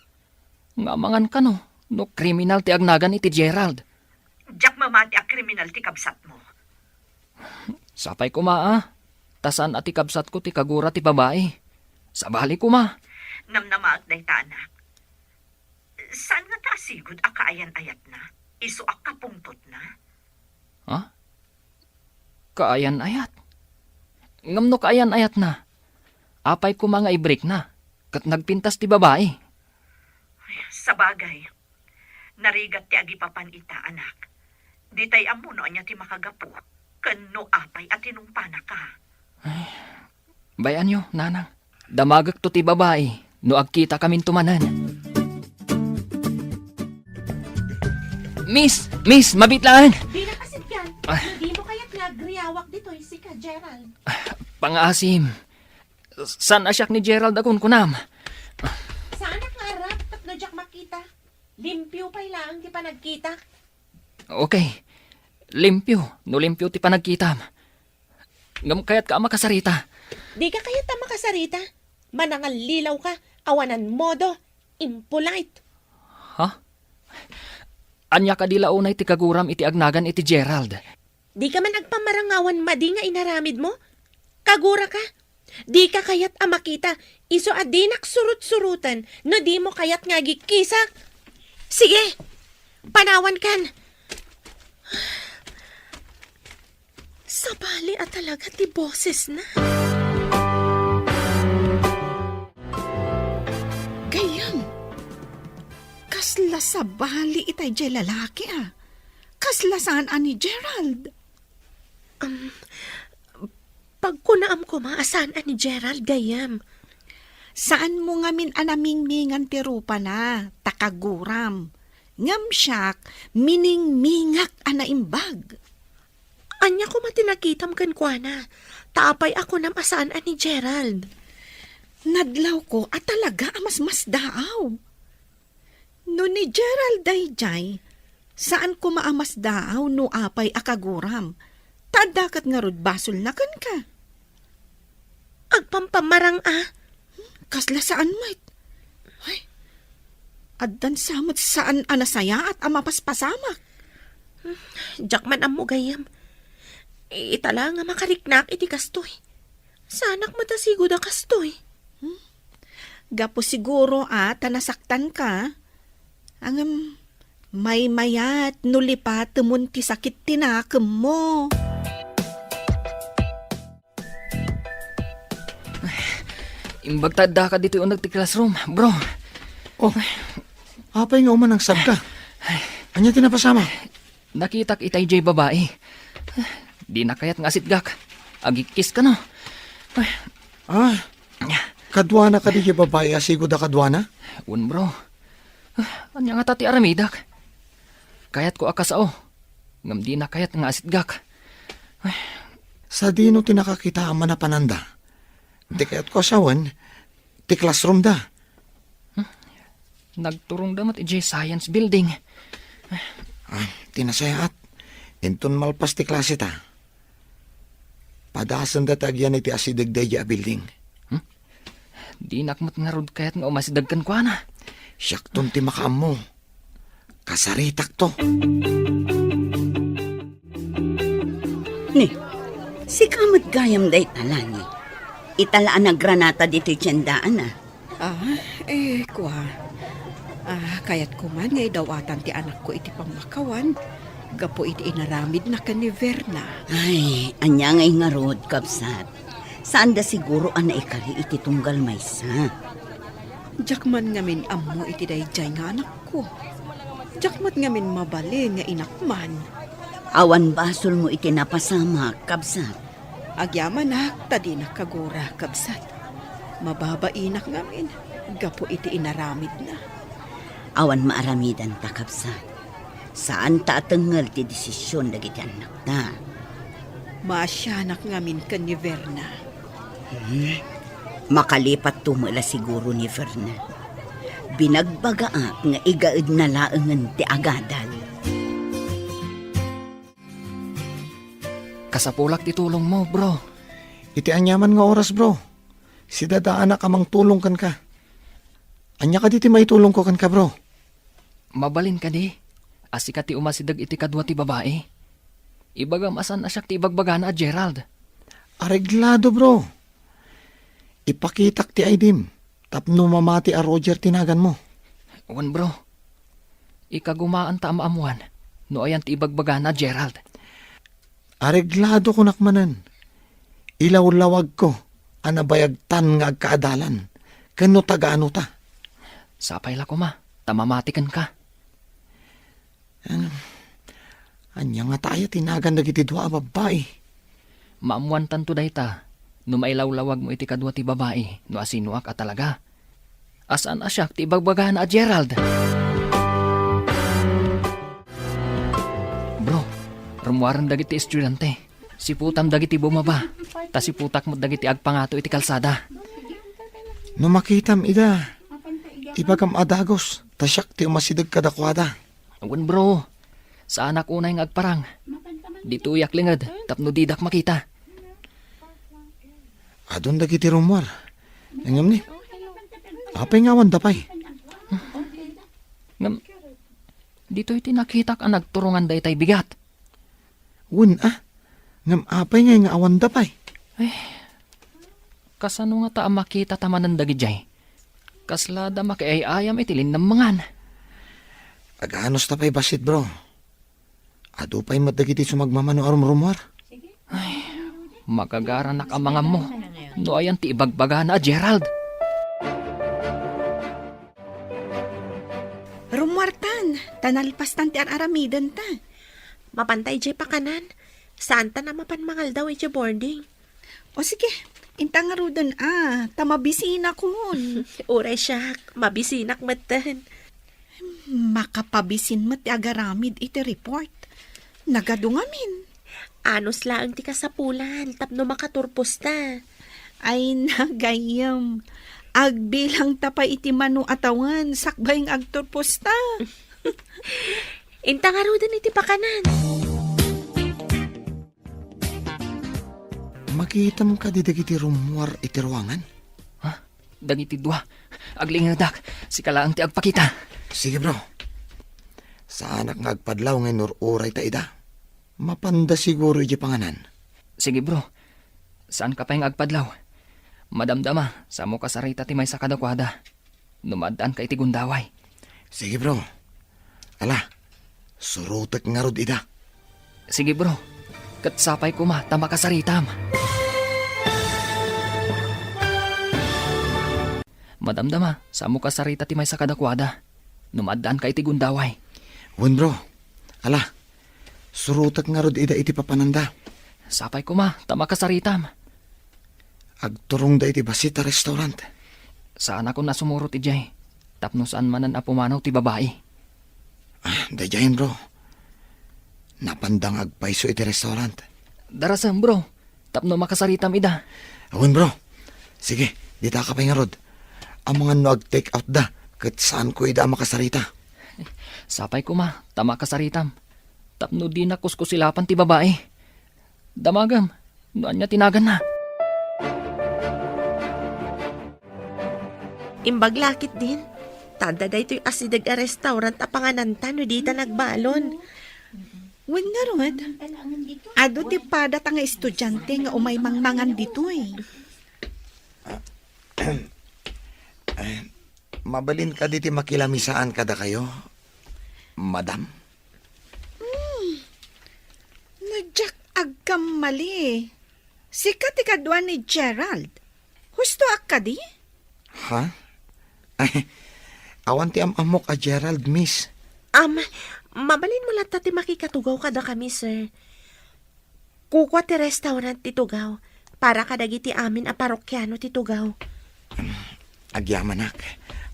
Nga amangan kano no kriminal ti agnagan iti Gerald. Diak mamati a kriminal ti kabsatmo. Sapay koma a, ta saan a ti kabsatko ti kagura ti babai. Sabali koma. Namnamaek dayta, anak. Saan ngata a sigud a kaayan-ayatna? Isu a kapungtotna? Ha? Kaayan-ayat? Ngem no kaayan-ayatna, apay koma nga ibrikna ket nagpintas ti babai? Ay, sabagay, narigat ti agipapan ita, anak. Ditay ammo no ania ti makagapu, ken no apay a tinungpanaka. Bay-anyo, Nanang. Damagekto ti babai no agkitakaminto manen. Miss! Miss! Mabitlaan! Dina kasidkan, Ah. No di mo kayat nga agriawak ditoy sika, Gerald. Pangaasim. Saan a siak ni Gerald a kunkunam? Saanak nga arap tapno diak makita. Limpio pay laeng ti panagkitak. Okay. Limpio, no limpio ti panagkitam. Ngem kayatka a makasarita. Dika kayat a makasarita? Manangallilawka, awanan modo, impolite. Ha? Ania kadi la unay ti kaguram iti agnagan iti Gerald? Dika man agpamarangawan madi nga inaramidmo? Kaguraka? Dika kayat a makita, isu a dinak surut-suruten no dimo kayat nga agikkisak. Sige, panawankan. Sabali a talaga ti bosesna. Gayyem, kasla sabali itay diay lalaki a. Kasla saan a ni Gerald. Um, pagkunaam koma a saan a ni Gerald, gayyem. Saanmo ngamin a namingmingan ti rupana, ta kaguram. Ngem siak, miningmingak a naimbag. Ania koma ti nakitam kenkuana? Ta apay a kunam a saan a ni Gerald? Nadlawko a talaga a masmasdaaw. No ni Gerald daydiay, saan koma a masdaaw no apay a kaguram. Ta adda ket ngarud basolna kenka. Agpampamarang a. Kasla saan met. Ay, Addan sa met saan a nasayaat a mapaspasamak. Diak man ammo gayyem. Ita la nga makariknak iti kastoy. Saanak met a sigud a kastoy. Hmm? Gapu siguro a ta nasaktanka. Ngem maymayat no lipatemon ti sakit ti nakemmo. Imbag ta addaka ditoy uneg ti classroom, bro. Oh, apay nga umanangsabka? Ania ti napasamak? Nakitak itay jay babai. Dina kayat nga asitgak. Agikis kano. Ah, kaduana kadi jay babai a sigud a kaduana? Wen, bro. Ania ngata ti aramidak? Kayatko a kasao, ngem dina kayat nga asitgak. Sadino ti nakakita a manapananda? Ti kayatko a sawen, ti classroom da. Nagturongda met idiay science building. Ah, ti nasayaat. Inton malpas ti klase ta, padasenda ti agyan iti asideg daydiay a building. Hmm? Dinak met ngarud kayat nga umasideg kenkuana. Siakton ti makaammo. Kasaritakto. Ni, sika met gayam dayta, Lani. Ita la a nagranata ditoy tiendaan, a. Ah, eh, kua. Ah, kayatko man nga idawatan ti anakko iti pammakawan gapu iti inaramidna ken ni Verna. Ay, ania ngay ngarud, kabsat? Saanda siguro a naikari iti tunggal maysa. Diak man ngamin ammo iti daydiay nga anakko. Diak met ngamin mabalin nga inak man. Awan basolmo iti napasamak, kabsat. Agyamanak ta dinak kagura, kabsat. Mababainak ngamin gapu iti inaramidna. Awan maaramidanta, kabsat. Saanta a tengngel ti desisyon dagiti annakta. Maasianak ngamin ken ni Verna. Hmm? Makalipatto met la siguro ni Verna. Binagbagaak nga igaedna laengen ti agadal. Kasapulak ti tulongmo, bro. Iti aniaman nga oras, bro. Sidadaanak a mangtulong kenka. Ania kadi ti maitulongko kenka, bro? Mabalin kadi a sika ti umasideg iti kadua ti babai? Ibagam a saan a siak ti ibagbagana a Gerald. Areglado, bro. Ipakitak ti I D-m tapno mamati a Roger ti naganmo. Wen, bro. Ikagumaanta a maammoan no ayan ti ibagbagana a Gerald. Areglado kunak manen. Ilawlawagko a nabayagtan nga agkaadalan ken no taga-ano ta. Sapay la koma ta mamati kenka. Ano? Ania ngata aya ti nagan dagiti dua a babbai? Maammoantanto dayta no mailawlawagmo iti kadua ti babai no asinoak a talaga. A saan a siak ti ibagbagana a Gerald. Bro, rummuaren dagiti estudiante. Siputam dagiti bumaba, ta siputak met dagiti agpangato iti kalsada. No makitam ida, ibagam a dagus, ta siak ti umasideg kadakuada. Wen, bro, saanak unay nga agparang. Ditoyak linged tapno didak makita. Adun dagiti rummuar. Ngem ni, apay nga awan da pay? Ngem, ditoy ti nakitak a nagturongan daytay bigat. Wen a, ngem apay ngay nga awan da pay? Ay, kasano ngata a makita ta manen dagidiay? Kasla da makiay-ayam iti linnammangan. Aganus ta pay bassit, bro. Adu pay met dagiti sumagmamano a rumrumuar. Ay, magagaranak a mangammo no ayan ti ibagbagana a Gerald. Rummuartan, ta nalpastan ti ar-aramidenta. Mapanta idiay pakanan. Saanta a mapan mangaldaw idiay boarding. O sige, inta ngaruden a, ta mabisinakon. Uray siak, mabisinak metten. Makapabisin met ti agaramid iti report. Nagadu ngamin. Anus laeng ti kasapulan tapno makaturposta. Ay, nagayyem. Agbilangta pay iti mano a tawen sakbay nga agturposta. Inta ngaruden iti pakanan. Makitam kadi dagiti rummuar iti ruangan? Ha? Dagiti dua? Aglingedak, sika laeng ti agpakita. Sige, bro. Saanak nga agpadlaw nga inur-uray ta ida. Mapanda siguro iti panganan. Sige, bro. Saanka pay nga agpadlaw. Madamdama, saanmo kasarita ti maysa kadakuada no maaddaanka iti gundaway. Sige, bro. Ala, surotek ngarud ida. Sige, bro. Ket sapay koma ta makasaritam. Madamdama, saanmo kasarita ti maysa kadakuada no maaddaanka iti gundaway. Wen, bro. Ala, surotek ngarud ida iti papananda. Sapay koma ta makasaritam. Agturongda iti bassit a restaurant. Saanakon a sumurot idiay tapno saan manen a pumanaw ti babai. Ah, daydiayen, bro. Napanda nga agpayso iti restaurant. Darasem, bro, tapno makasaritam ida. Awan, bro. Sige, ditaka pay ngarud. Amangan no ag-take out da, ket saanko ida a makasarita. Sapay koma ta makasaritam tapno dina kuskusilapan ti babai. Damagem no ania ti naganna. Imbag la ketdin, ta adda daytoy asideg a restaurant a pangananta no dita nagbalon. Wen ngarud, adu ti padata nga estudiante nga umay mangmangan ditoy. Eh, mabalin kadi ti makilamisaan kadakayo, madam? Hmm. No diak agkammali, sika ti kadua ni Gerald. Hustoak kadi? Ha? Ay, awan ti am-ammok a Gerald, miss. Am, mabalinmo latta ti makikatugaw kadakami, sir. Kukua ti restaurant ti tugaw para kadagiti amin a parokiano ti tugaw. Agyamanak.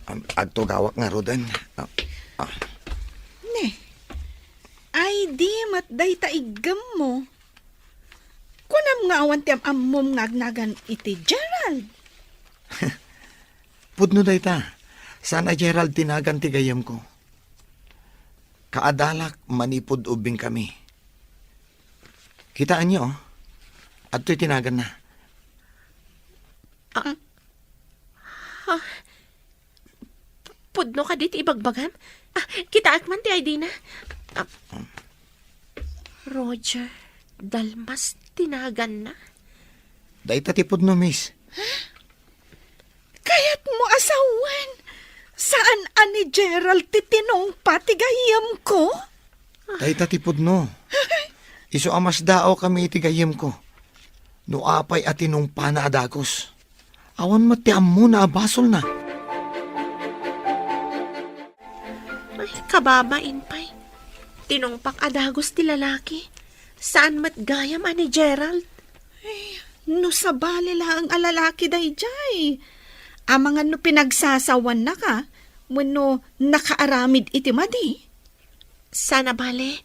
Am, agtugawak ngaruden. Ah, ah. Ne, ay di met dayta iggemmo. Kunam nga awan ti am-ammom nga agnagan iti Gerald? Pudno dayta. Saan a Gerald ti nagan ti gayyemko. Kaadalak manipud ubbingkami. Kitaenyo, oh. Adtoy ti naganna. Ah, ha? Pudno kadi ti ibagbagam? Ah, kitaek man ti I D na. Ah, Roger Dalmas ti naganna. Dayta ti pudno, miss. Kayatmo a sawen, saan a ni Gerald ti tinungpa ti gayyemko? Dayta ti pudno. Isu a masdaawkami iti gayyemko. No apay a tinungpana a dagus. Awan met ti ammona a basolna. Ay, kababain pay. Tinungpak a dagus ti lalaki. Saan met gayam a ni Gerald? Ay, no sabali laeng a lalaki daydiay. Amangan no pinagsasawannaka, wenno nakaaramid iti madi. Saan a bale,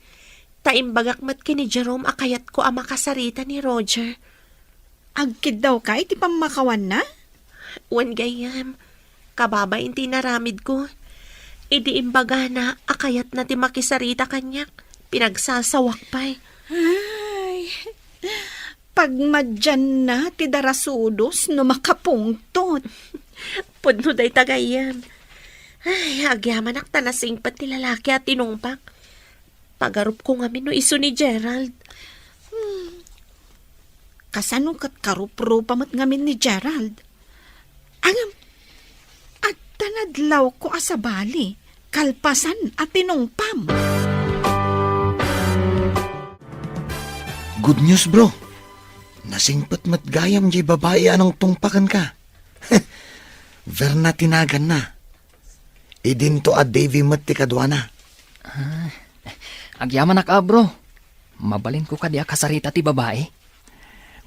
ta imbagak met ken ni Jerome a kayatko a makasarita ni Roger. Agkiddawka iti pammakawanna? Wen gayyem, kababain ti inaramidko. Idi imbagana a kayatna ti makisarita kaniak, pinagsasawak pay. Ay, pagmadianna ti darasudos no makapungtot. Pudno dayta gayyem. Ay, agyamanak ta nasingpet ti lalaki a tinungpak. Pagarupko ngamin no isu ni Gerald. Hmm. Kasano ket karuprupa met ngamin ni Gerald? Ngem, adda nadlawko a sabali, kalpasan a tinungpam. Good news, bro. Nasingpet met gayam diay babai a nangtungpa kenka. Verna ti naganna. Idinto a Davy met ti kaduana. Ah, agyamanak a, bro. Mabalinko kadi a kasarita ti babai?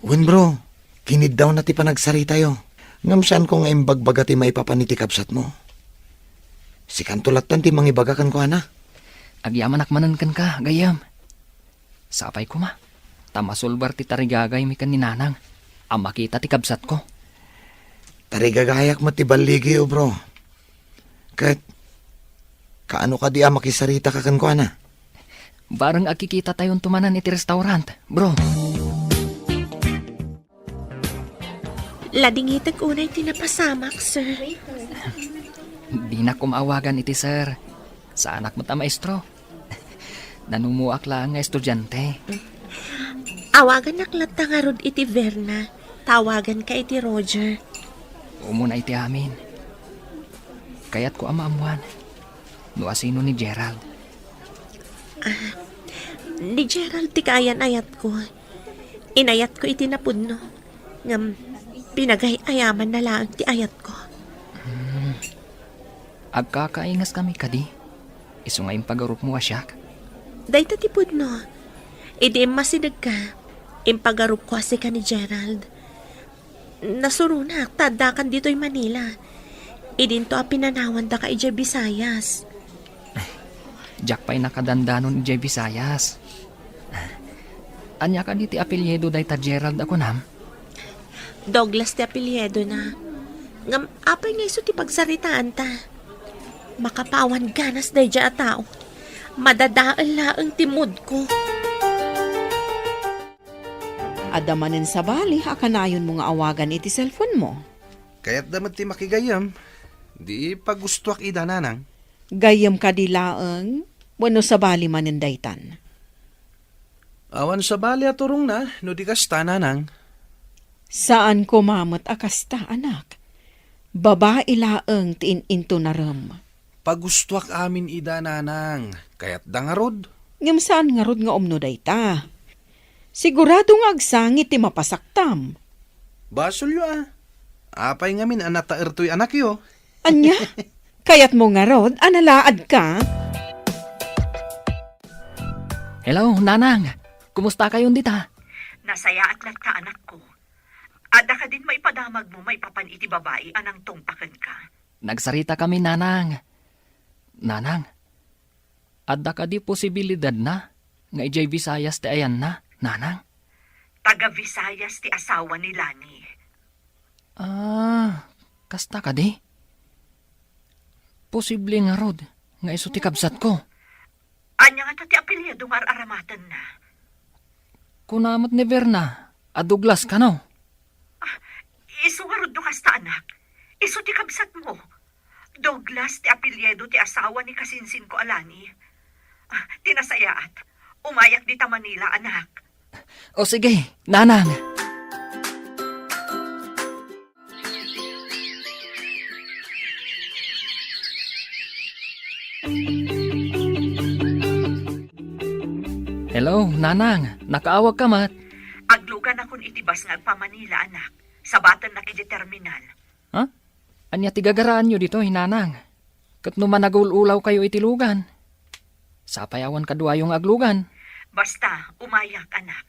Wen, bro. Kiniddawna ti panagsaritayo. Ngem saanko nga imbagbaga ti maipapan iti kabsatmo. Sikanto lattan ti mangibaga kenkuana. Agyamanak manen kenka, gayyem. Sapay koma, ta masulbar ti tarigagaymi ken ni Nanang a makita ti kabsatko. Tarigagayak met ti balligiyo, bro. Ket, kaano kadi a makisaritaka kenkuana? Bareng agkikitatayonto manen iti restaurant, bro. Ladingitek unay ti napasamak, sir. Dinak koma awagan iti sir. Saanak met a maestro. Nanumuak laeng nga estudiante. Awagannak latta ngarud iti Verna. Tawaganka iti Roger. Umuna iti amin. Kayatko a maammuan no asino ni Gerald. Ah, ni Gerald ti kaayan-ayatko. Inayatko iti napudno. Ngem, pinagay-ayamanna laeng ti ayatko. Hmm. Agkakaingaskami kadi? Isu nga impagarupmo a siak? Dayta ti pudno. Idi immasidegka, impagarupko a sika ni Gerald. Nasuronak ta addakan ditoy Manila. Idinto a pinanawandaka idiay Visayas. Diak pay nakadandanon idiay Visayas. Ania kadi ti apelyido dayta Gerald a kunam? Douglas ti apelyidona. Ngem apay nga isu ti pagsaritaanta? Makapawan ganas daydiay a tao. Madadael laeng ti moodko. Adda manen sabali a kanayonmo nga awagan iti cellphone-mo? Kayatda met ti makigayyem. Di pagustoak ida, nanang. Gayyem kadi laeng wenno sabali manen daytan? Awan sabali a turongna no di kasta, nanang. Saan koma met a kasta, anak. Babai laeng ti in-intunarem. Pagustoak amin ida, nanang. Kayatda ngarud. Ngem saan ngarud nga umno dayta. Sigurado nga agsangit ti mapasaktam. Basolyo a. Apay ngamin a nataertoy anakyo? Ania? Kayatmo ngarud a nalaadka? Hello, Nanang. Kumusta kayon dita? Nasayaat latta, anakko. Adda kadin maipadamagmo maipapan iti babai a nangtungpa kenka? Nagsarita kami, Nanang. Nanang, adda kadi posibilidadna nga idiay Visayas ti ayanna, Nanang? Taga Visayas ti asawa ni Lani. Ah, kasta kadi? Posible ngarud nga isu ti kabsatko. Ania ngata ti apelyido nga ar-aramatenna? Kuna met ni Verna a Douglas kano? Ah, isu ngarud no kasta, anak. Isu ti kabsatmo. Douglas ti apelyido ti asawa ni kasinsinko a Lani. Ah, ti nasayaat, umayak dita Manila, anak. O sige, Nanang. Hello, Nanang. Nakaawagka met? Agluganakon iti bus nga agpa-Manila, anak. Sabatennak iti terminal. Ha? Ania ti gagaraanyo ditoy, Nanang? Ket no managul-ulawkayo iti lugan, sapay awan kaduayo nga aglugan. Basta, umayak, anak.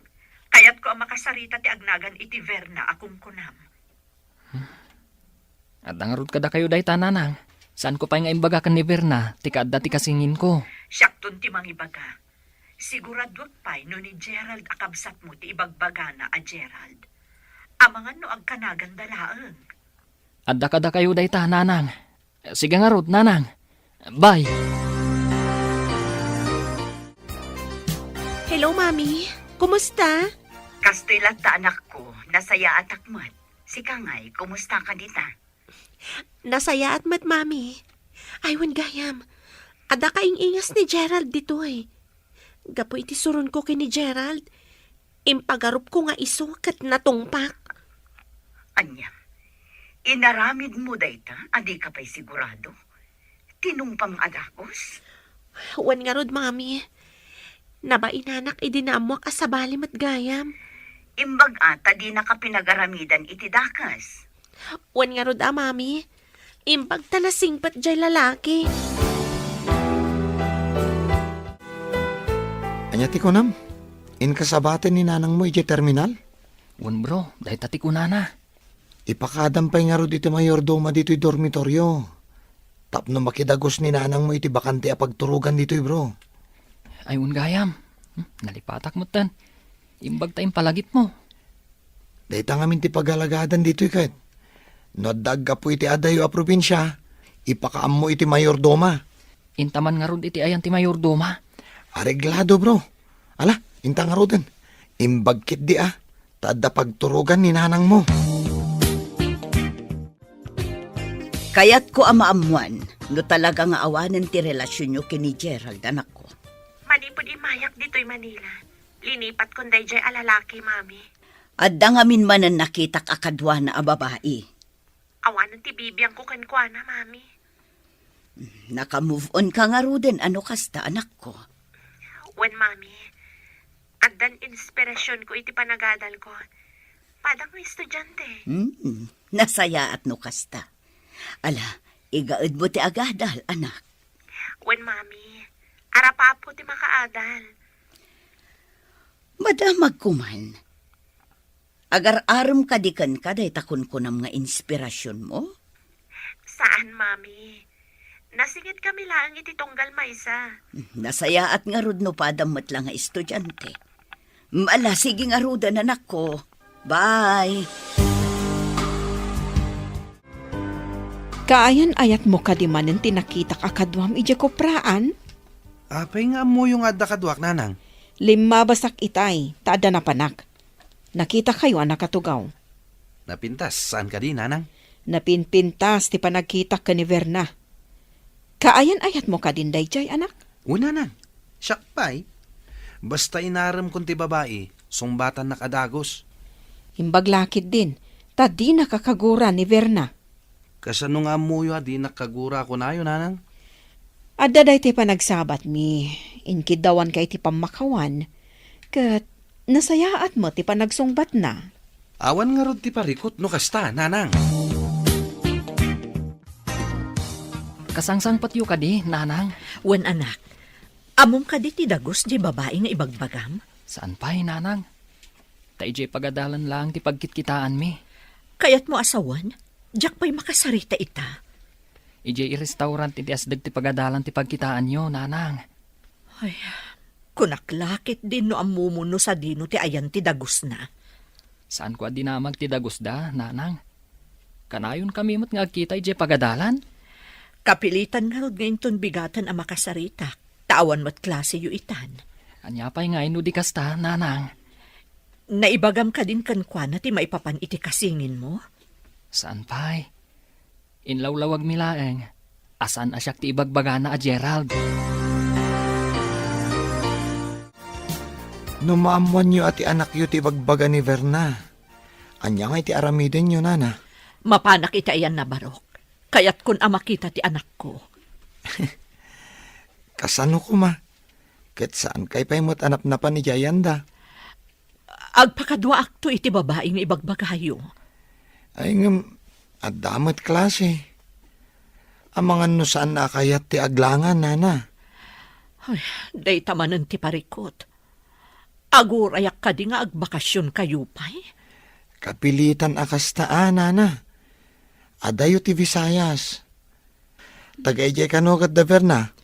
Kayatko a makasarita ti agnagan iti Verna a kunkunam. Hmm. Adda ngarud kadakayo dayta, Nanang. Saanko pay nga imbaga ken ni Verna ti kaadda ti kasinsinko. Siakton ti mangibaga. Siguraduak pay no ni Gerald a kabsatmo ti ibagbagana a Gerald. Amangan no agkanaganda laeng. Adda kadakayo dayta, Nanang. Sige ngarud, Nanang. Bye. Hello, Mami. Kumusta? Kastoy latta, anakko. Nasayaatak met. Sika ngay, kumusta ka dita? Nasayaat met, Mami. Ay, wen gayam. Adda kaing-ingas ni Gerald ditoy. Gapu iti suronko ken ni Gerald, impagarupko nga isu ket natungpak. Ania, inaramidmo dayta a dika pay sigurado? Tinungpam a dagus? Wen ngarud, Mami. Nabainanak idi naammoak a sabali met gayam. Imbag a ta dinaka pinagaramidan iti dakes. Wen ngarud a, Mami. Imbag ta nasingpet jay lalaki. Ania ti kunam? Inka sabaten ni nanangmo idiay terminal? Wen, bro, dayta ti kunana. Ipakadam pay ngarud iti mayordoma ditoy dormitorio. Tapno makidagus ni nanangmo iti bakante a pagturogan ditoy, bro. Ay, wen gayam. Hmm, nalipatak metten. Imbag ta impalagipmo. Dayta ngamin ti pagalagadan ditoy ket. No adda aggapu iti adayo a probinsia, ipakaammo iti mayordoma. Inta man ngarud iti ayan ti mayordoma? Areglado, bro. Ala, inta ngaruden. Imbag ketdi a, ta adda pagturogan ni nanangmo. Kayatko a maammuan no talaga nga awanen ti relasionyo ken ni Gerald, anakko. Manipud immayak ditoy Manila, linipatkon daydiay a lalaki, Mami. Adda ngamin manen nakitak a kaduana a babai. Awanen ti bibiangko kenkuana, Mami. Naka-move on ka ngaruden a no kasta, anakko? Wen, Mami. Addan inspirasionko iti panagadalko. Padang nga estudiante. Hmm, nasayaat no kasta. Ala, igaedmo ti agadal, anak. Wen, Mami. Arapapo ti makaadal. Madamagko man. Agar-arem kadi kenka dayta kunkunam nga inspirasionmo? Saan, Mami. Nasingitkami laeng iti tunggal maysa. Nasayaat ngarud no padam met la nga estudiante. Ala, sige ngaruden, anakko. Bye. Kaayan-ayatmo kadi manen ti nakitak a kaduam idiay kopraan? Apay nga ammoyo nga adda kaduak, nanang? Limmabasak itay, ta adda napanak. Nakitakayo a nakatugaw. Napintas, saan kadi, nanang? Napinpintas ti panagkitak ken ni Verna. Kaayan-ayatmo kadin daydiay, anak? Wen, nanang. Siak pay. Basta inaremkon ti babai, sungbatannak a dagus. Imbag la ketdin, ta dina kakagura ni Verna. Kasano nga ammoyo a dinak kagura a kunayo, nanang? Adda daytoy panagsabatmi, inkiddawanka iti pammakawan, ket nasayaat met ti panagsungbatna. Awan ngarud ti parikut no kasta, nanang. Kasangsangpetyo kadi, nanang? Wen, anak. Ammom kadi ti dagus diay babai nga ibagbagam? Saan pay, nanang. Ta idiay pagadalan laeng ti pagkitkitaanmi. Kayatmo a sawen? Diak pay makasarita ita. Idiay restaurant iti asdeg ti pagadalan ti pagkitaanyo, nanang. Ay, kunak la ketdin no ammomo no sadino ti ayan ti dagusna. Saanko a dinamag ti dagusda, nanang. Kanayonkami met nga agkita idiay pagadalan. Kapilitan ngarud nga inton bigaten a makasaritak, ta awan met klaseyo itan. Ania pay ngay no di kasta, nanang? Naibagam kadin kenkuana ti maipapan iti kasinginmo? Saan pay. Inlawlawagmi laeng a saan a siak ti ibagbagana a Gerald. No maammoanyo a ti anakyo ti ibagbaga ni Verna, ania ngay ti aramidenyo, nana? Mapanak iti ayanna, Barok. Kayatkon a makita ti anakko. Kasano koma? Ket saankay pay met a napnapan idiay ayanda? Agpakaduaakto iti babai nga ibagbagayo. Ay, ngem, adda met klase. Amangan no saan a kayat ti aglangan, nana. Ay, dayta manen ti parikut. Agurayak kadi nga agbakasionkayo pay? Kapilitan a kasta a, nana. Adayo ti Visayas. Taga idiay kano ket da Verna?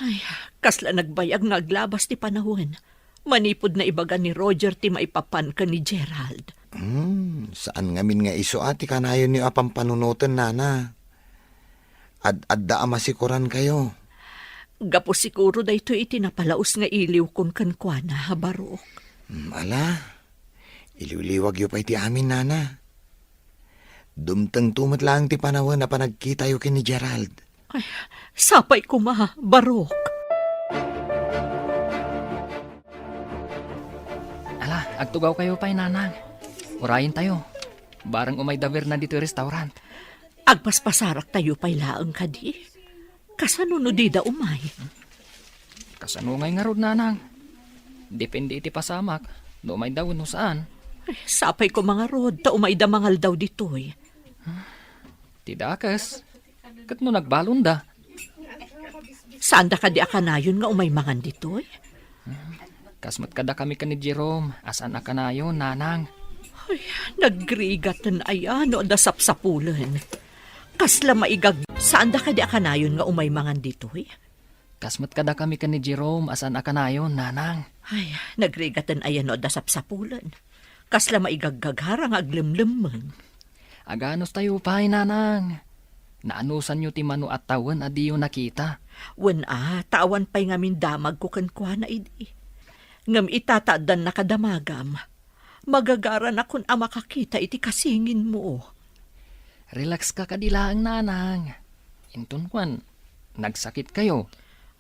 Ay, kasla nagbayag nga aglabas ti panawen. Manipud naibaga ni Roger ti maipapan ken ni Gerald. Hmm, saan ngamin nga isu a ti kanayonyo a pampanunoten, nana. Ad-adda a masikorankayo. Gapu siguro daytoy iti napalaus nga iliwkon kenkuana, Barok. Hmm, ala. Iliwliwagyo pay ti amin, nana. Dumtengto met laeng ti panawen a panagkitayo ken ni Gerald. Ay, sapay koma, Barok. Ala, agtugawkayo pay, nanang. Urayentayo. Bareng umay da Verna ditoy restaurant. Agpaspasaraktayo pay laeng kadi. Kasano no dida umay? Kasano ngay ngarud, nanang? Depende iti pasamak, no umayda wenno saan. Ay, sapay koma ngarud, ta umayda mangaldaw ditoy. Ti dakes, ket no nagbalonda? Saanda kadi a kanayon nga umay mangan ditoy? Kas met kadakami ken ni Jerome, a saan a kanayon, nanang. Ay, nagrigaten aya no adda sapsapulen. Kasla maigag-, saanda kadi a kanayon nga umay mangan ditoy? Kas met kadakami ken ni Jerome, a saan a kanayon, nanang. Ay, nagrigaten aya no adda sapsapulen. Kasla maigaggagara nga aglemlemmeng. Aganustayo pay, nanang. Naanusanyo ti mano a tawen a diyo nakita. Wen a, ta awan pay ngamin damagko kenkuana idi. Ngem ita ta addan nakadamagam, magagaranakon a makakita iti kasinginmo. Relax ka kadi laeng, nanang. Inton kuan, nagsakit kayo.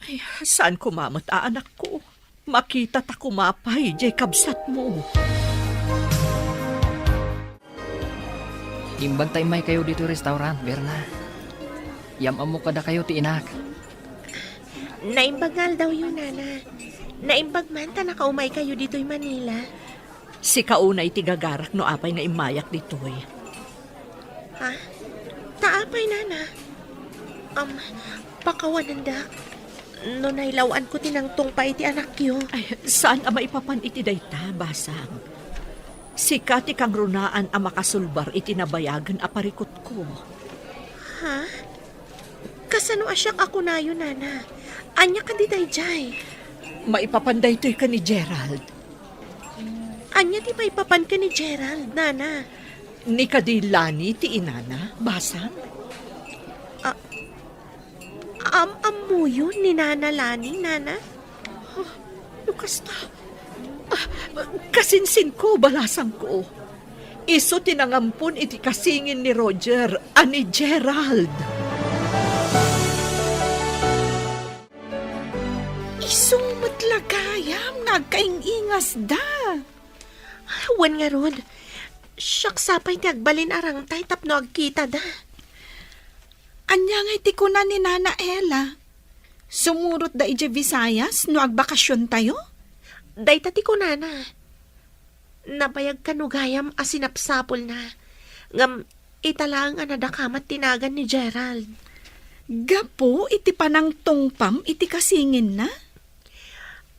Ay, saan koma met a, anakko? Makita ta koma pay diay kabsatmo. Imbag ta immay kayo ditoy restaurant, Berna. Yam-ammo kada kayo ti inak. Naimbag nga aldawyo, Nana. Naimbag man ta nakaumay kayo ditoy Manila. Sika unay ti gagarak no apay nga immayak ditoy. Ha? Ta apay, Nana? Um, pakawanendak. No nailaw-anko ti nangtungpa iti anakyo. Ay, saan a maipapan iti dayta, Basang. Sika ti kangrunaan a makasulbar iti nabayagen a parikutko. Ha? Kasano a siak a kunayo, Nana? Ania kadi daydiay? Maipapan daytoy ken ni Gerald. Ania ti maipapan ken ni Gerald, Nana? Ni kadi Lani ti inana, Basang? Ah, am-ammoyo ni Nana Lani, Nana? Ah, no kasta. Ah, kasinsinko, balasangko. Isu ti nangampon iti kasingin ni Roger a ni Gerald. Isu met la gayam nga agkaing-ingasda. Wen ngarud, siak sa pay ti agbalin a rangtay tapno agkitada. Ania ngay ti kuna ni Nana Ella? Sumurotda idiay Visayas no agbakasiontayo? Dayta ti kunana. Nabayag kano gayam a sinapsapulna. Ngem ita laeng a nadakamat ti nagan ni Gerald. Gapu iti panangtungpam iti kasinginna?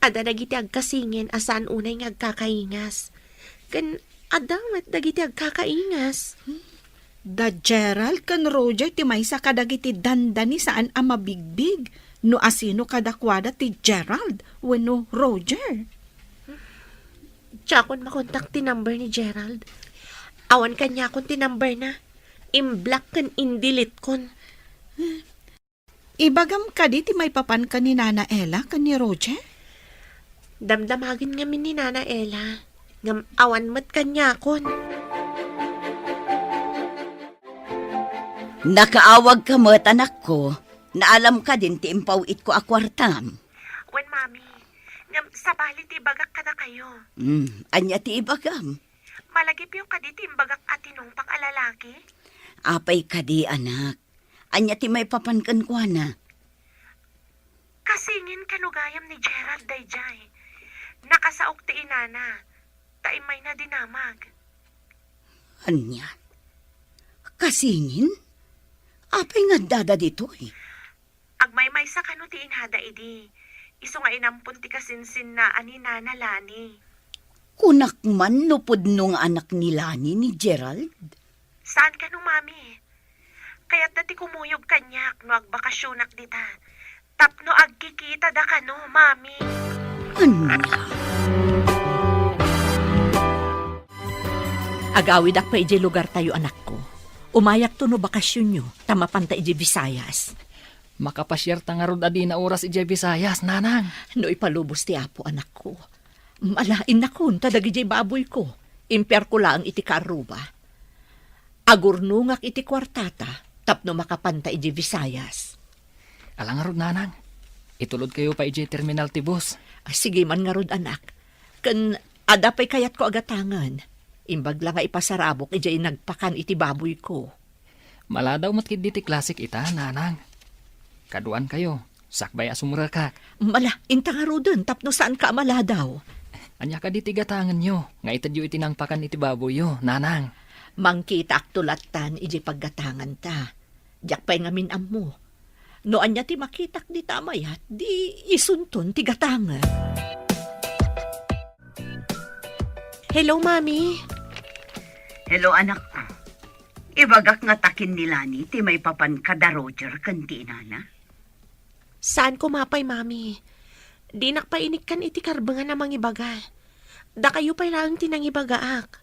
Adda dagiti agkasingin a saan unay nga agkakaingas. Ken adda met dagiti agkakaingas. Da Gerald ken Roger ti maysa kadagiti dandani saan a mabigbig no asino kadakuada ti Gerald wenno Roger. Diakon makontak ti number ni Gerald. Awan kaniakon ti numberna. Imblock ken indeletekon. Ibagam kadi ti maipapan ken ni Nana Ella ken ni Roger? Damdamagen ngamin ni Nana Ella, ngem awan met kaniakon. Nakaawagka met, anakko. Naalam kadin ti impaw-itko a kuartam? Wen, Mami. Ngem sabali ti ibagak kadakayo. Hmm, ania ti ibagam? Malagipyo kadi ti imbagak a tinungpak a lalaki? Apay kadi, anak? Ania ti maipapan kenkuana? Kasingin kano gayam ni Gerald daydiay. Nakasaok ti inana, ta immayna dinamag. Ania? Kasingin? Apay nga addada ditoy? Agmaymaysa kano ti inada idi, isu nga inampon ti kasinsinna a ni Nana Lani. Kunak man no pudno nga anak ni Lani ni Gerald? Saan kano, Mami? Kayatda ti kumuyog kaniak no agbakasionak dita, tapno agkikitada kano, Mami. Ania? Agawidak pay idiay lugartayo, anakko. Umayakto no bakasionyo, ta mapanta idiay Visayas. Makapasiarta ngarud a dina oras idiay Visayas, nanang. No ipalubos ti Apo, anakko. Ala, innakon, ta dagidiay baboyko, impiarko laeng iti kaarruba. Agurnongak iti kuartata tapno makapanta idiay Visayas. Ala ngarud, nanang. Itulodkayo pay idiay terminal ti bus. Ah, sige man ngarud, anak. Ken adda pay kayatko a gatangen. Imbag la nga ipasarabok idiay nagpakan iti baboyko. Maladaw met ketdi ti klasik ita, nanang. Kaduankayo, sakbay a sumrekak. Ala, inta ngaruden tapno saanka a maladaw. Ania kadi ti gatangenyo nga itedyo iti nangpakan iti baboyyo, nanang? Mangkitaakto lattan idiay paggatanganta. Diak pay ngamin ammo. No ania ti makitak dita a mayat, di isunton ti gatangen. Hello, Mami. Hello, anakko. Ibagak nga takin ni Lani ti maipapan kada Roger ken ti inana. Saan koma pay, Mami. Dinak pay inikkan iti karbengan a mangibaga. Dakayo pay laeng ti nangibagaak.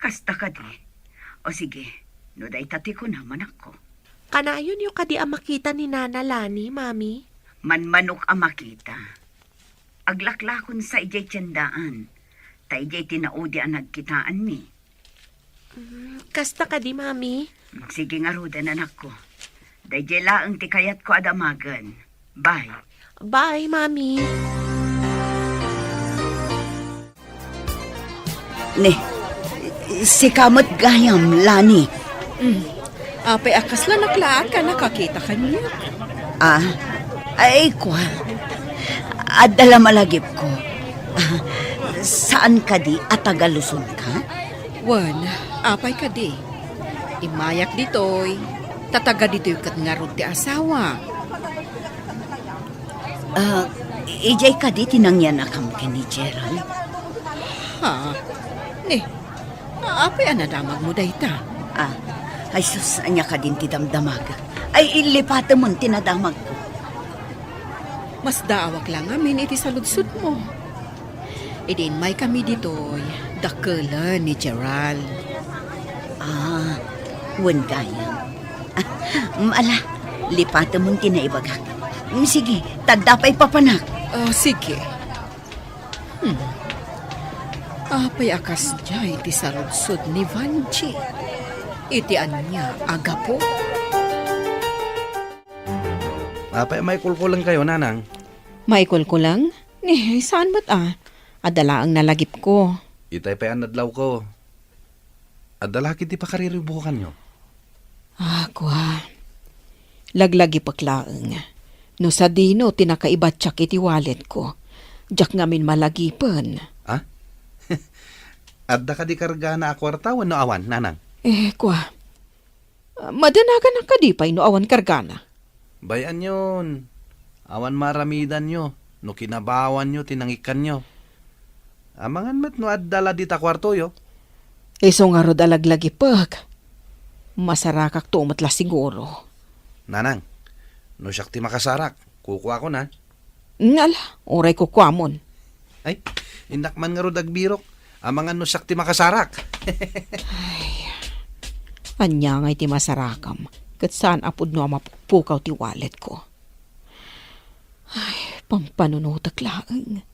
Kasta kadi. O sige, no dayta ti kunam, anakko. Kanayonyo kadi a makita ni Nana Lani, Mami? Manmanok a makita. Aglaklakonsa idiay tiendaan, ta idiay ti naudi a nagkitaanmi. Mm, kasta kadi, Mami? Sige ngaruden, anakko. Daydiay laeng ti kayatko a damagen. Bye. Bye, Mami. Ni, sika met gayam, Lani. Mm. Apay a kasla naklaat ka nakakita kaniak? Ah, ay, kua. Adda la malagipko. Ah, saan kadi a taga Luzon ka? Wen, apay kadi? Immayak ditoy, ta taga ditoy ket ngarud ti asawa. Ah, idiay kadi ti nangyanakam ken ni Gerald? Ha? Ni, apay a nadamagmo dayta? Ah, ay sus, ania kadin ti damdamag? Ay, illipatemon ti nadamagko. Masdaawak la ngamin iti saludsodmo. Idi immaykami ditoy, dakkelen ni Gerald. Ah, wen gayam. Ah, mm, ala, lipatemon ti naibagak. Mm, sige, ta adda pay papanak. Oh, sige. Hmm. Apay a kasdiay ti saludsod ni Vanji? Iti ania a gapu? Apay a maikulkulengkayo, Nanang? Maikulkuleng? Ni, saan met a. Adda laeng nalagipko. Itay pay a nadlawko. Adda la ketdi pakariribbukanyo? Ah, kua. Laglagipek laeng. No sadino ti nakaibatiak iti walletko, diak ngamin malagipen. Ah? Adda kadi kargana a kuarta wenno awan, Nanang? Eh, kua. Madanaganak kadi pay no awan kargana? Bay-anyon. Awan maaramidanyo no kinabawanyo ti nangikkanyo. Amangan met no adda la dita kuartoyo. Isu ngarud a laglagipek. Masarakakto met la siguro. Nanang, no siak ti makasarak, kukuakon a. Ala, uray kukuamon. Ay, innak man ngarud agbirok. Amangan no siak ti makasarak. Ay, ania ngay ti masarakam? Ket saan a pudno a mapukpukaw ti walletko. Ay, pampanunotek laeng.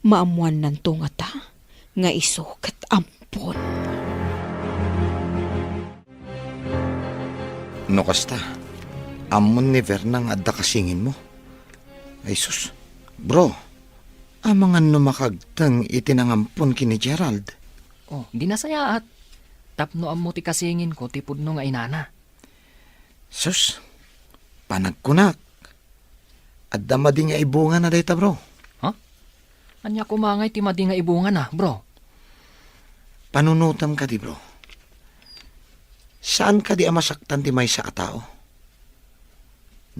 Maammuannanto ngata nga isu ket ampon. No kasta, ammon ni Verna nga adda kasinginmo? Ay sus, bro, amangan no makagteng iti nangampon ken ni Gerald. Oh, di nasayaat. Tapno ammo ti kasinginko ti pudno nga inana. Sus, panagkunak. Adda madi nga ibungana dayta, bro. Ha? Ania koma ngay ti madi nga ibungana, bro? Panunotam kadi, bro. Saan kadi a masaktan ti maysa a tao?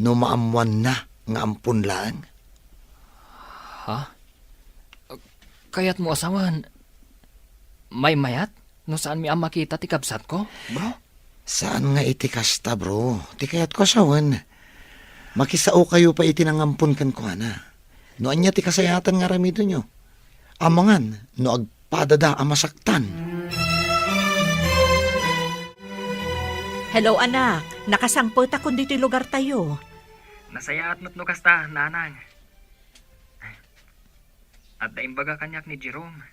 No maammoanna nga ampon laeng. Ha? Kayatmo a sawen, maymayat no saanmi a makita ti kabsatko, bro? Saan nga iti kasta, bro. Ti kayatko a sawen, makisaokayo pay iti nangampon kenkuana. No ania ti kasayaatan nga aramidenyo, amangan no agpadada a masaktan. Hello, anak. Nakasangpetakon ditoy lugartayo. Nasayaat met no kasta, nanang. Adda imbaga kaniak ni Jerome.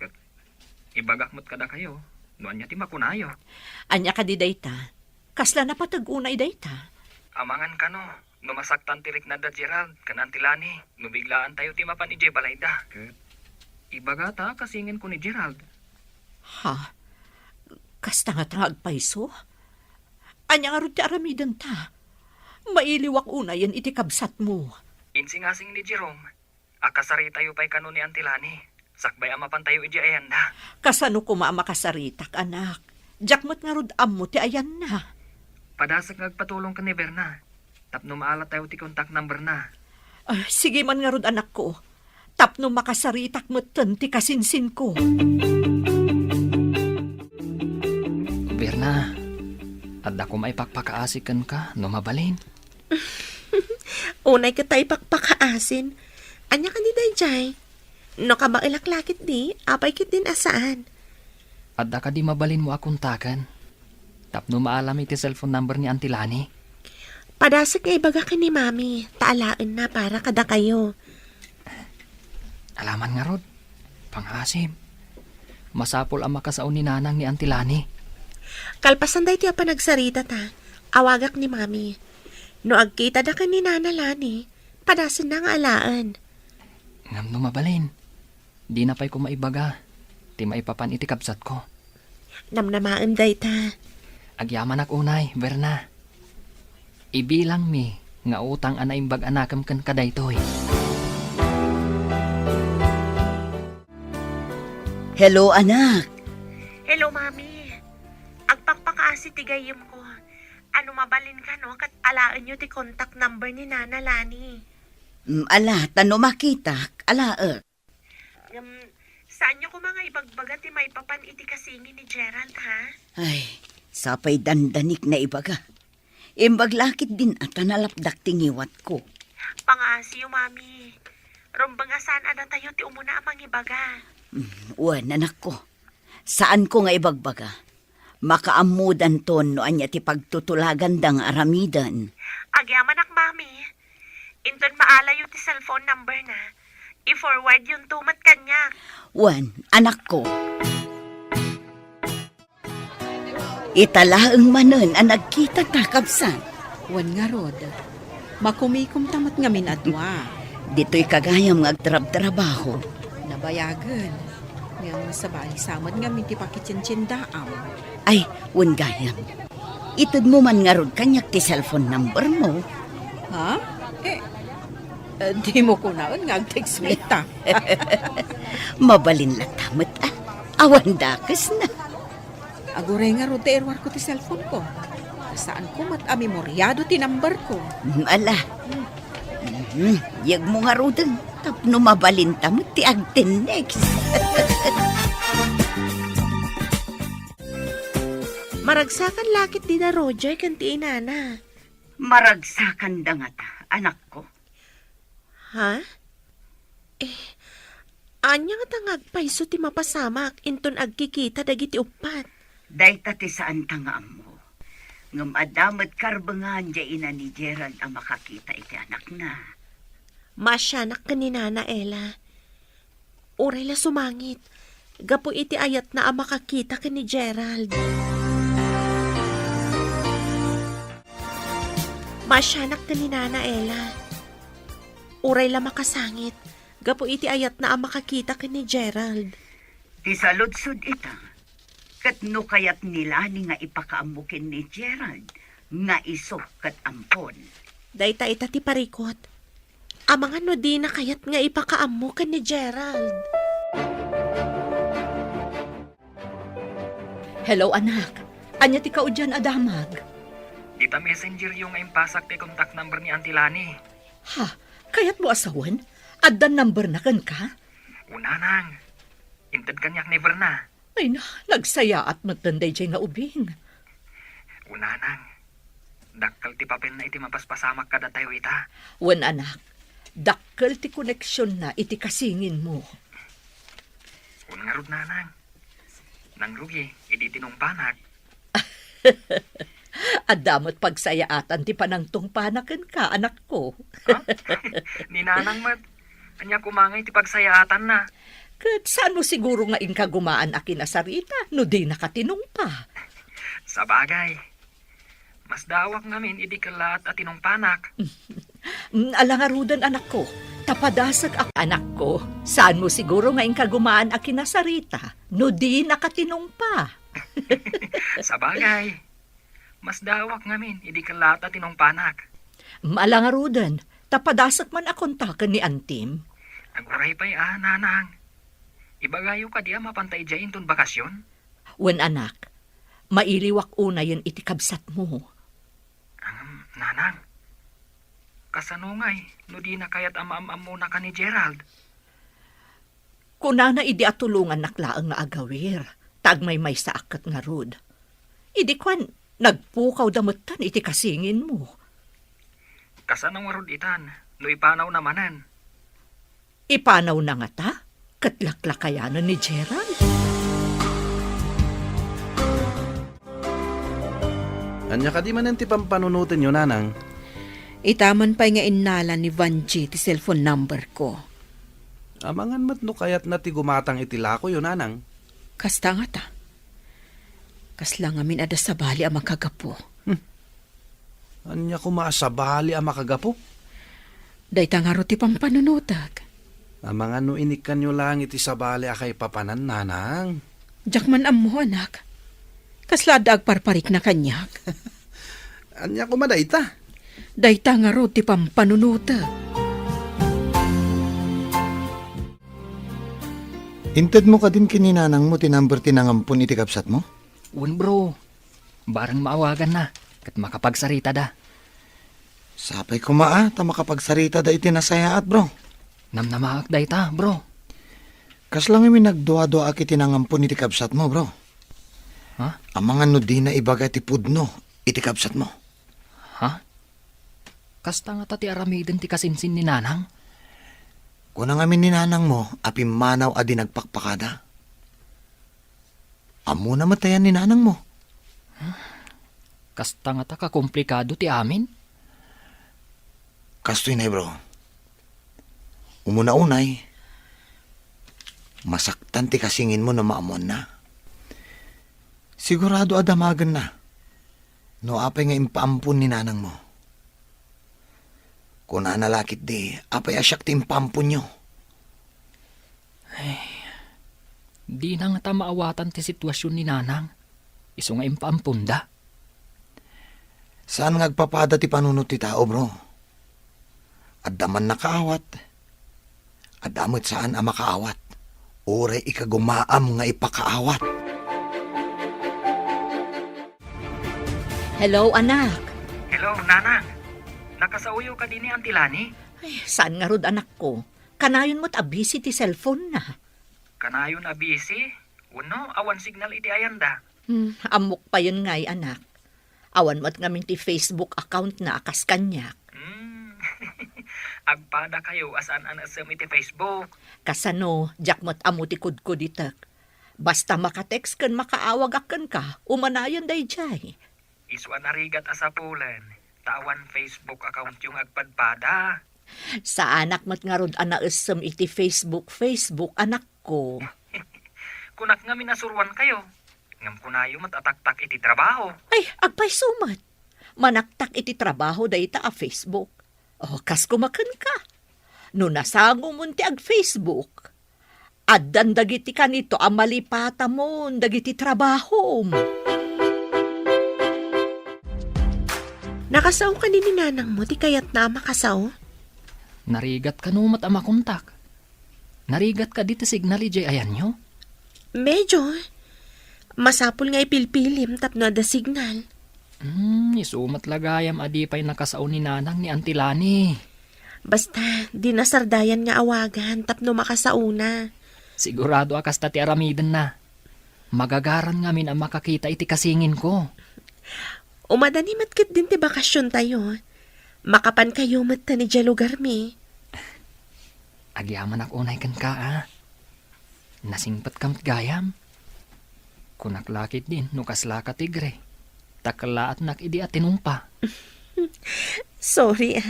Ket ibagak met kadakayo no ania ti makunayo. Ania kadi dayta? Kasla napateg unay dayta? Amangan kano, no masaktan ti riknada Gerald ken Auntie Lani, no biglaantayo ti mapan idiay balayda. Ket ibagata a kasingenko ni Gerald. Ha? Kasta ngata nga agpayso? Ania ngarud ti aramidenta? Mailiwak unayen iti kabsatmo. Insingasing ni Jerome a kasaritayo pay kano ni Auntie Lani, sakbay a mapantayo idiay ayanda. Kasano koma a makasaritak, anak? Diak met ngarud ammo ti ayanna. Padasek nga agpatulong ken ni Berna tapno maalatayo ti contact number na. Ah, sige man ngarud, anakko, tapno makasaritak metten ti kasinsinko. Berna, adda koma ipakpakaasi kenka no mabalin. Unay ket ta ipakpakaasin. Ania kadi daydiay? No kabaelak la ketdi, apay ketdin a saan? Adda kadi mabalinmo a kontaken tapno maalam iti cellphone number ni Auntie Lani? Padasek nga ibaga ken ni Mami, ta alaenna para kadakayo. Alaman ngarud, pangaasim. Masapul a makasao ni Nanang ni Auntie Lani. Kalpasan daytoy a panagsaritata, awagak ni Mami. No agkitada ken ni Nana Lani, padasenna nga alaen. Ngem no mabalin, dina pay koma ibaga ti maipapan iti kabsatko. Namnamaem dayta. Agyamanak unay, Verna. Ibilangmi nga utang a naimbag a nakem kenka daytoy. Hello, anak. Hello, Mami. Agpakpakaasi ti gayyemko. Ano mabalinka, no, ket alaenyo ti contact number ni Nana Lani. Mm, ala, ta no makitak, alaek. Ngem, saanyo koma nga ibagbaga ti maipapan iti kasingin ni Gerald, ha? Ay, sapay dandanik naibaga. Imbag la ketdin a ta nalapdak ti ngiwatko. Pangaasiyo, Mami. Rumbeng a saan a datayo ti umuna a mangibaga. Mm, wen, anakko. Saanko nga ibagbaga. Makaammodanton no ania ti pagtutulaganda nga aramiden. Agyamanak, Mami. Inton maalayo ti cellphone number na, i-forward yonto met kaniak. Wen, anakko. Ita laeng manen a nagkitata, kabsat. Wen ngarud, makumikomta met ngamin a dua. Ditoy ka gayam nga agtrabtrabaho. Nabayagen. Ngem sabali sa met ngamin ti pakitientiendaam. Ay, wen gayam. Itedmo man ngarud kaniak ti cellphone number mo. Ha? Eh, eh, dimo kunaen nga agtext met ta. Mabalin latta met, ah. Awan dakesna. Aguray ngarud ta iruarko ti cellphone ko. Saanko met a memoriado ti number ko. Mm, ala. Mhm. Yegmo ngaruden tapno mabalinta met ti agtennext. Maragsakan la ketdi da Roger ken ti inana. Maragsakanda ngata, anakko? Ha? Eh, ania ngata nga agpayso ti mapasamak inton agkikita dagiti uppat? Dayta ti saanta nga ammo. Ngem adda met karbengan diay ina ni Gerald a makakita iti anakna. Maasianak ken ni Nana Ella. Uray la sumangit, gapu iti ayatna a makakita ken ni Gerald. Maasianak ken ni Nana Ella. Uray la makasangit, gapu iti ayatna a makakita ken ni Gerald. Ti saludsod ita, ket no kayat ni Lani nga ipakaammo ken ni Gerald nga isu ket ampon. Dayta ita ti parikut. Amangan no dina kayat nga ipakaammo ken ni Gerald. Hello, anak. Ania ti kaudian a damag? Dita messengeryo nga impasak ti contact number ni Auntie Lani. Ha? Kayatmo a sawen? Adda number na kenka? Una, nang. Inted kaniak ni Verna. Ay na, nagsayaat met daydiay nga ubing. Una, nang. Dakkel ti papelna iti mapaspasamak kadatayo ita. Wen, anak, dakkel ti koneksionna iti kasinginmo. Wen ngarud, nanang. Nangrugi idi tinungpanak. Adda met pagsayaatan ti panangtungpana kenka, anakko. Ha? Ni nanang met, ania koma ngay ti pagsayaatanna? Ket saanmo siguro nga inkagumaan a kinasarita no dinaka tinungpa? Sabagay, masdaawak ngamin idi kellaat a tinungpanak. Mm, ala ngaruden, anakko, ta padasek a... Anakko, saanmo siguro nga inkagumaan a kinasarita no dinaka tinungpa? Sabagay, masdaawak ngamin idi kellaat a tinungpanak. Mm, ala ngaruden, ta padasek man a kontaken ni antim. Aguray pay a, nanang. Ibagayo kadi a mapanta idiay inton bakasyon? Wen, anak, mailiwak unayen iti kabsatmo. Ngem, nanang, kasano ngay no dina kayat a maam-ammona ken ni Gerald? Kunana idi atulongannak laeng nga agawir, ta agmaymaysaak ket ngarud. Idi kuan, nagpukawda metten iti kasinginmo. Kasano ngarud itan no ipanawna manen? Ipanawna ngata? Ket laklakayanen ni Gerald? Ania kadi manen ti pampanunotenyo, nanang? Ita man pay nga innala ni Vangie ti cellphone number ko. Amangan met no kayatna ti gumatang iti lakoyo, nanang. Kasta ngata. Kasla ngamin adda sabali a makagapu. Hmm. Ania koma a sabali a makagapu? Dayta ngarud ti pampanunotek. Amangan no inikkanyo laeng iti sabali a kaipapanan, nanang. Diak man ammo, anak. Kasla adda agparparikna kaniak. Ania koma dayta? Dayta ngarud ti pampanunotek. Intedmo kadin ken ni nanangmo ti number ti nangampon iti kabsatmo? Wen, bro. Bareng maawaganna, ket makapagsaritada. Sapay koma a ta makapagsaritada iti nasayaat, bro. Namnamaak dayta, bro. Kasla ngamin nagduaduaak iti nangampon iti kabsatmo, bro. Ha? Amangan no dina ibaga ti pudno iti kabsatmo. Ha? Kasta ngata ti aramiden ti kasinsin ni nanang? Kuna ngamin ni nanangmo a pimmanaw a di nagpakpakada. Ammona met ayan ni nanangmo. Kasta ngata kakomplikado ti amin? Kastoy nay, bro. Umuna unay, masaktan ti kasinginmo no maammoanna. Sigurado a damagenna no apay nga impaampon ni nanangmo. Kunana la ketdi, apay a siak ti impaamponyo. Ay, dina ngata maawatan ti sitwasion ni nanang. Isu nga impaamponda. Saan nga agpapada ti panunot ti tao, bro. Adda man nakaawat. Adda met saan a makaawat. Uray ikagumaam nga ipakaawat. Hello, anak. Hello, nanang. Nakasaoyo kadi ni Auntie Lani? Ay, saan ngarud, anakko? Kanayon met a busy ti cellphone na. Kanayon a busy? Wenno, awan signal iti ayanda? Hmm, ammok payen ngay, anak. Awan met ngamin ti Facebook account na a kas kaniak. Hmm. Agpadakayo a saan a naessem iti Facebook. Kasano, diak met ammo ti kudkuditek. Basta maka-text ken makaawagak kenka, umanayon daydiay. Isu a narigat a sapulen, ta awan Facebook accountyo nga agpadpada. Saanak met ngarud a naessem iti Facebook, Facebook, anakko. Kunak ngamin a suruankayo. Ngem kunayo met a taktak iti trabaho. Ay, agpayso met. Manaktak iti trabaho dayta a Facebook. O, kas koma kenka. No nasangomon ti ag-Facebook, addan dagiti kanito a malipatamon dagiti trabahom. Nakasao kadi ni nanangmo ti kayatna a makasao? Narigat kano met a makontak? Narigat kadi ti signal idiay ayanyo? Medyo. Masapul nga ipilpilim tapno adda signal. Hmm, isu met la gayam a di pay nakasao ni nanang ni Auntie Lani. Basta, di nasardayan nga awagan tapno makasaona. Sigurado a kasta ti aramidenna. Magagaran ngamin a makakita iti kasinginko. Umadani met ketdin ti bakasiontayo. Makapankayo met ta idiay lugarmi. Agyamanak unay kenka, a. Nasingpetka met gayam. Kunak la ketdin no kaslaka tigre, ta kellaatnak idi a tinumpa. Sorry, a.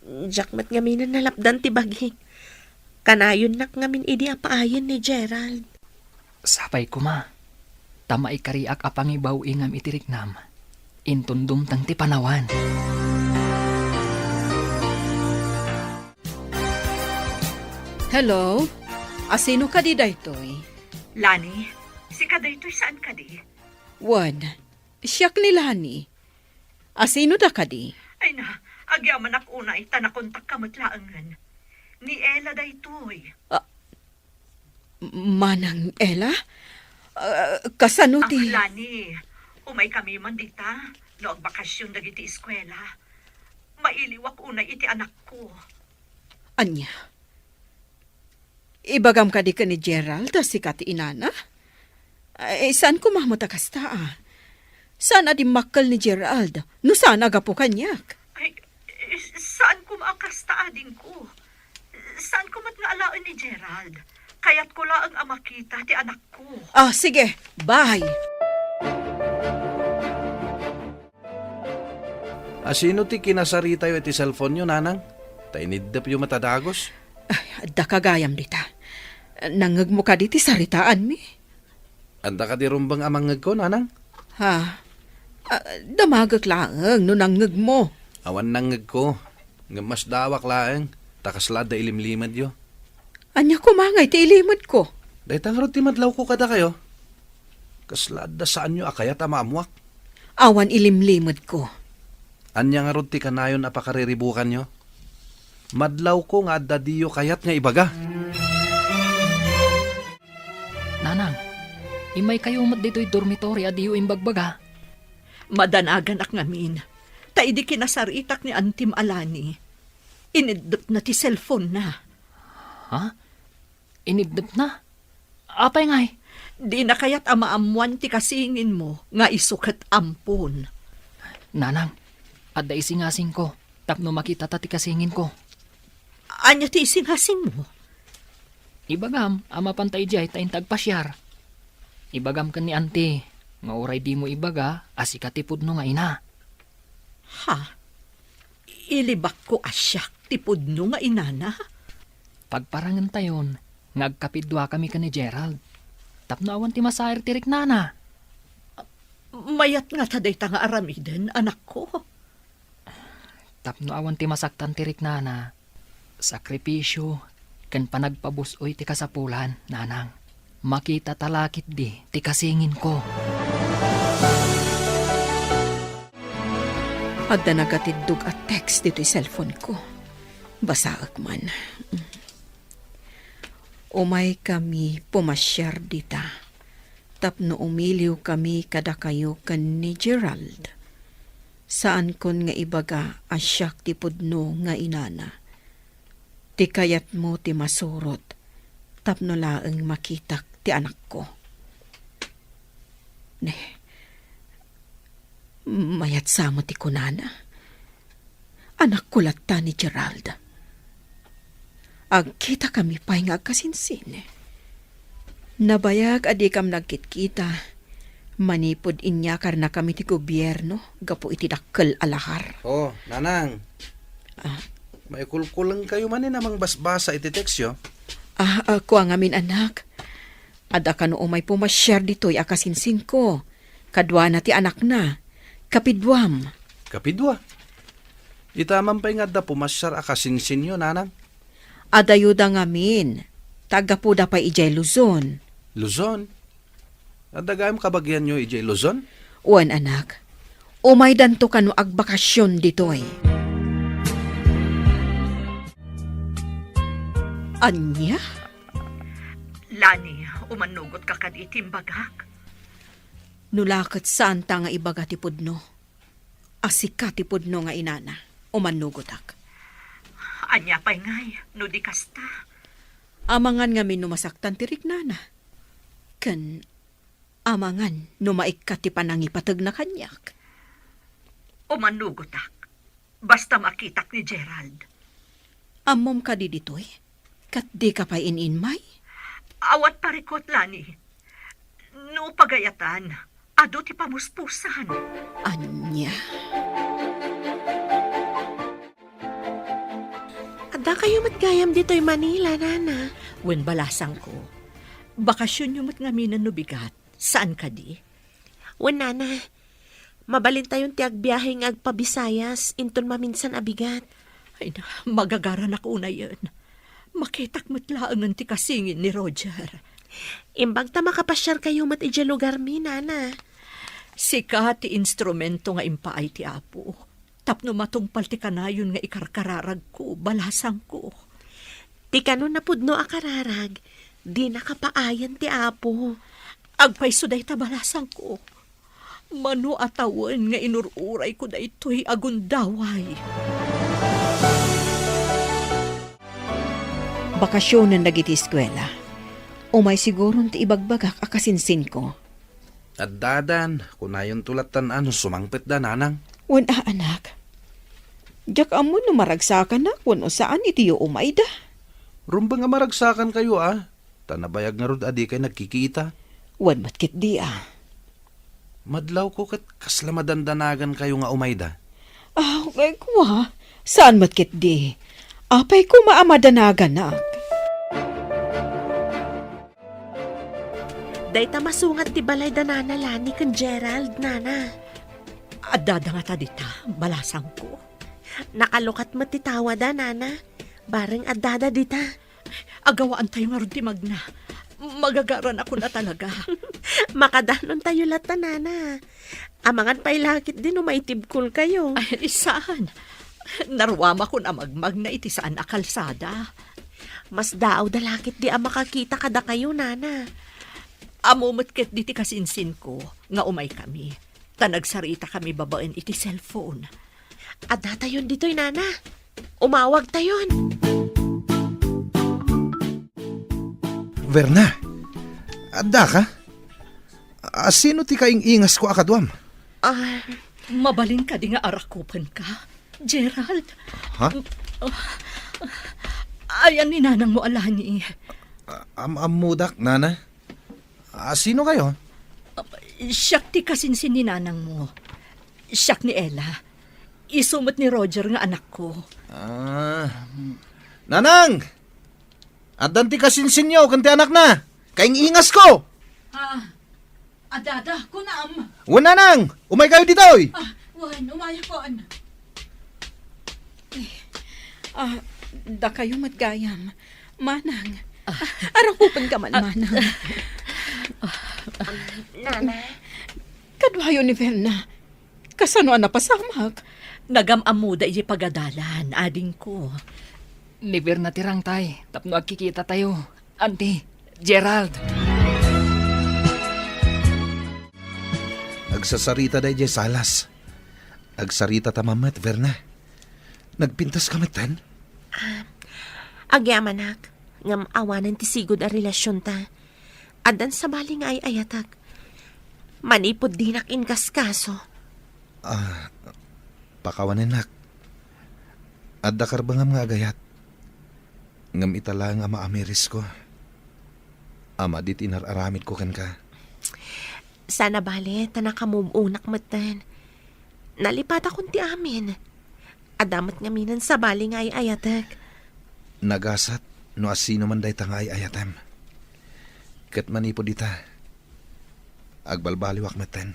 Diak met ngamin a nalapdan ti bagik. Kanayonnak ngamin idi a paayen ni Gerald. Sapay koma, ta maikariak a pangibaw-ingam iti riknam, inton dumteng ti panawan. Hello? Asino kadi daytoy? Lani, sika daytoy saan kadi? Wen, siak ni Lani. Asino da kadi? Ay na, agyamanak unay ta nakontakka met laengen. Ni Ella daytoy. Ah, Manang Ella? Ah, kasano ti Ah, Lani, umaykami man dita, no agbakasion dagiti eskuela. Mailiwak unay iti anakko. Ania? Ibagam kadi ken ni Gerald a sika ti inana? Ay, saan koma met a kasta, a. Saan a dimmakkel ni Gerald no saan a gapu kaniak. Ay, saan koma a kasta, adingko. Saan ko met nga alaen ni Gerald. Kayatko laeng a makita ti anakko. Ah, sige. Bye. Asino ti kinasaritayo iti cellphone-yo, nanang? Ta iniddepyo met a dagus. Ay, adda ka gayam dita. Nangngegmo kadi ti saritaanmi? Adda kadi rumbeng a mangngegko, nanang? Ha? Ah, damagek laeng no nangngegmo. Awan nangngegko. Ngem masdaawak laeng, ta kasla adda ilimlimedyo. Ania koma ngay ti ilimedko? Dayta ngarud ti madlawko kadakayo. Kasla adda saanyo a kayat a maammuak. Awan ilimlimedko. Ania ngarud ti kanayon a pakariribukanyo? Madlawko nga adda diyo kayat nga ibaga. Nanang, immaykayo met ditoy dormitory a diyo imbagbaga. Madanaganak ngamin, ta idi kinasaritak ni Antim a Lani, iniddepna ti cellphone-na. Ha? Iniddepna? Apay ngay? Dina kayat a maammuan ti kasinginmo nga isu ket ampon. Nanang, adda isingasingko tapno makitata ti kasinginko. Ania ti isingasingmo? Ibagam a mapanta idiay ta inta agpasiar. Ibagam ken ni Auntie nga uray dimo ibaga a sika ti pudno nga ina. Ha? Ilibakko a siak ti pudno nga inana? Pagparangentayon nga agkapidua kami ken ni Gerald tapno awan ti masair ti riknana. Mayat ngata dayta nga aramiden, anakko? Tapno awan ti masaktan ti riknana, sakripisio ken panagpabus-oy ti kasapulan, nanang. Makitata la ketdi ti kasinginko. Adda nagatiddog a text ditoy cellphone-ko. Basaek man. Umaykami pumasiar dita tapno umiliwkami kadakayo ken ni Gerald. Saankon nga ibaga a siak ti pudno nga inana. Ti kayatmo ti masurot tapno laeng makitak ti anakko. Ne, mayat sa met ti kunana. Anakko latta ni Gerald. Agkitakami pay nga agkasinsin. Nabayag a dikam nagkitkita manipud inyakarnakami ti gobierno gapu iti dakkel a lahar. Oh, nanang. Ah. Maikulkulengkayo manen a mangbasbasa iti tekstyo? Ah, ah, kua ngamin, anak. Adda kano umay pumasiar ditoy a kasinsinko. Kaduana ti anakna. Kapiduam. Kapidua? Ita man pay nga adda pumasiar a kasinsinyo, nanang? Adayoda ngamin. Ta aggapuda pay idiay Luzon. Luzon? Adda gayam kabagianyo idiay Luzon? Wen, anak. Umaydanto kano agbakasyon ditoy. Ania? Lani, umannugotka kadi iti imbagak? No la ket saanta nga ibaga ti pudno a sika ti pudno nga inana, umannugotak. Ania pay ngay no di kasta? Amangan ngamin no masaktan ti riknana. Ken amangan no maikkat ti panangipategna kaniak. Umannugotak. Basta makitak ni Gerald. Ammom kadi ditoy? Ket dika pay in-inmay? Awan parikut, Lani. No pagayatan, adu ti pamuspusan. Ania? Addakayo met gayam ditoy Manila, nana. Wen, balasangko. Bakasionyo met ngamin no bigat. Saan kadi? Wen, nana. Mabalintayon ti agbiahe nga agpabisayas inton maminsan a bigat. Ay na, magagaranak unayen. Makitak met laengen ti kasingin ni Roger. Imbag ta makapasiarkayo met idiay lugarmi, nana. Sika ti instrumento nga impaay ti Apo. Tapno matungpal ti kanayon nga ikarkararagko, balasangko. Ti kano napudno a kararag, dina kapaayan ti Apo. Agpayso dayta, balasangko. Mano a tawen nga inur-urayko daytoy a gundaway. Bakasionen dagiti eskuela. Umay siguron ti ibagbagak a kasinsinko. Addadan, kunayonto lattan a no sumangpetda, nanang. Wen a, anak. Diak ammo no maragsakanak wenno saan iti umayda. Rumbeng a maragsakankayo, a. Ta nabayag ngarud a dikay nagkikita. Wen met ketdi, a. Madlawko ket kasla madandanagankayo nga umayda. Aw, kua, saan met ketdi. Apay koma a madanaganak. Dayta masungat ti balay da Nana Lani ken Gerald, Nana. Addada ngata dita, balasangko. Nakalukat met ti tawada, Nana. Bareng addada dita. Agawaantayo ngarud ti magna. Magagaranakon a talaga. Makadanontayo latta, Nana. Amangan pay laketdi no maitibkolkayo. Ay, saan. Naruamakon a magmagna iti saan a kalsada. Mas daawda laketdi a makakita kadakayo, Nana. Ammo met ketdi ti kasinsinko nga umaykami. Ta nagsaritakami babaen iti cellphone. Addatayon ditoy, Nana. Umawagtayon. Verna, addaka? A, sino ti kaing-ingasko a kaduam? Ah, mabalin kadi nga arakupenka, Gerald? Ha? Ayan ni nanangmo a Lani. A-, am-ammodak, Nana. A, sino kayo? Siak ti kasinsin ni nanangmo. Siak ni Ella. Isu met ni Roger nga anakko. Ah, Nanang! Addan ti kasinsinyo ken ti anakna. Kaing-ingasko! Ah, adada, kunam. Wen, Nanang, umaykayo ditoy. Ah, wen, umayakon. Eh, ah, dakayo met gayam. Manang, ah, arakupenka man, ah, Manang. Nana? Kaduayo ni Verna. Kasano a napasamak? Nagam-ammoda idiay pagadalan, adingko. Ni Verna ti rangtay, tapno agkikitatayo. Auntie, Gerald. Agsasaritada idiay salas. Agsaritata man met, Verna. Nagpintaska metten? Ah, agyamanak, ngem awanen ti sigud a relasionta. Addan sabali nga ay-ayatek. Manipud dinak inkaskaso. Ah, pakawanennak. Adda karbengam nga agayat. Ngem ita laeng a maamirisko. A madi ti inar-aramidko kenka. Saan a bale, ta nakamove-onak metten. Nalipatakon ti amin. Adda met ngamin sabali nga ay-ayatek. Nagasat no asino man dayta nga ay-ayatem. Ket manipud ita, agbalbaliwak metten.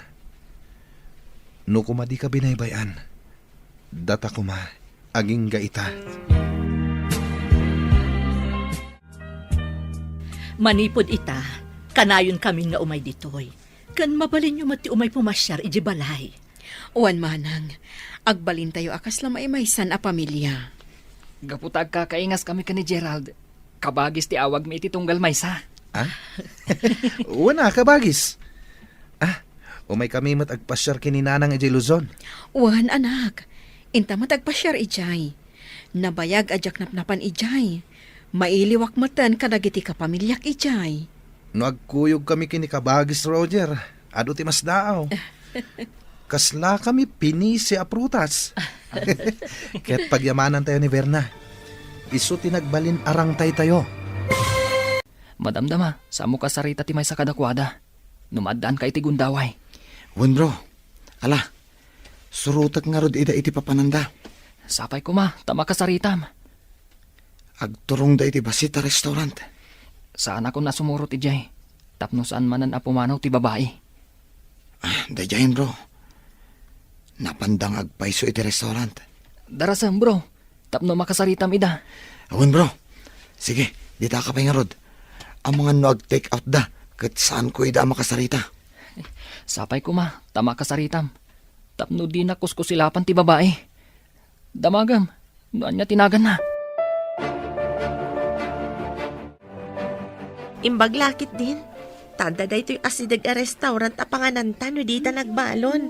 No koma dika binaybay-an, data koma agingga ita. Manipud ita, kanayon kamin nga umay ditoy. Ken mabalinyo met ti umay pumasiar idiay balay. Wen manang, agbalintayo a kasla maimaysan a pamilia. Gapu ta agkakaingas kami ken ni Gerald, kabagis ti awagmi iti tunggal maysa. Ah? Wen a, kabagis. Ah, umay kami met agpasiar ken ni Nanang idiay Luzon. Wen, anak, inta met agpasiar idiay. Nabayag a diak napnapan idiay. Mailiwak metten kadagiti kapamiliak idiay. No agkuyog kami ken ni Kabagis Roger, adu ti masdaaw. Kasla kami pinisi a prutas. Ket pagyamanantayo ni Verna. Isu ti nagbalin a rangtaytayo. Madamdama, saanmo kasarita ti maysa kadakuada. No maaddaanka iti gundaway. Wen, bro. Ala, surotek ngarud ida iti papananda. Sapay koma, ta makasaritam. Agturongda iti bassit a restaurant. Saanakon a sumurot idiay, tapno saan manen a pumanaw ti babai. Ah, daydiayen, bro. Napanda nga agpayso iti restaurant. Darasem, bro, tapno makasaritam ida. Awan, bro. Sige, ditaka pay ngarud. Amangan no ag-take out da, ket saanko ida a makasarita. Sapay koma, ta makasaritam. Tapno dina kuskusilapan ti babai. Damagem, no ania ti naganna. Imbag la ketdin, ta adda daytoy asideg a restaurant a pangananta no dita nagbalon.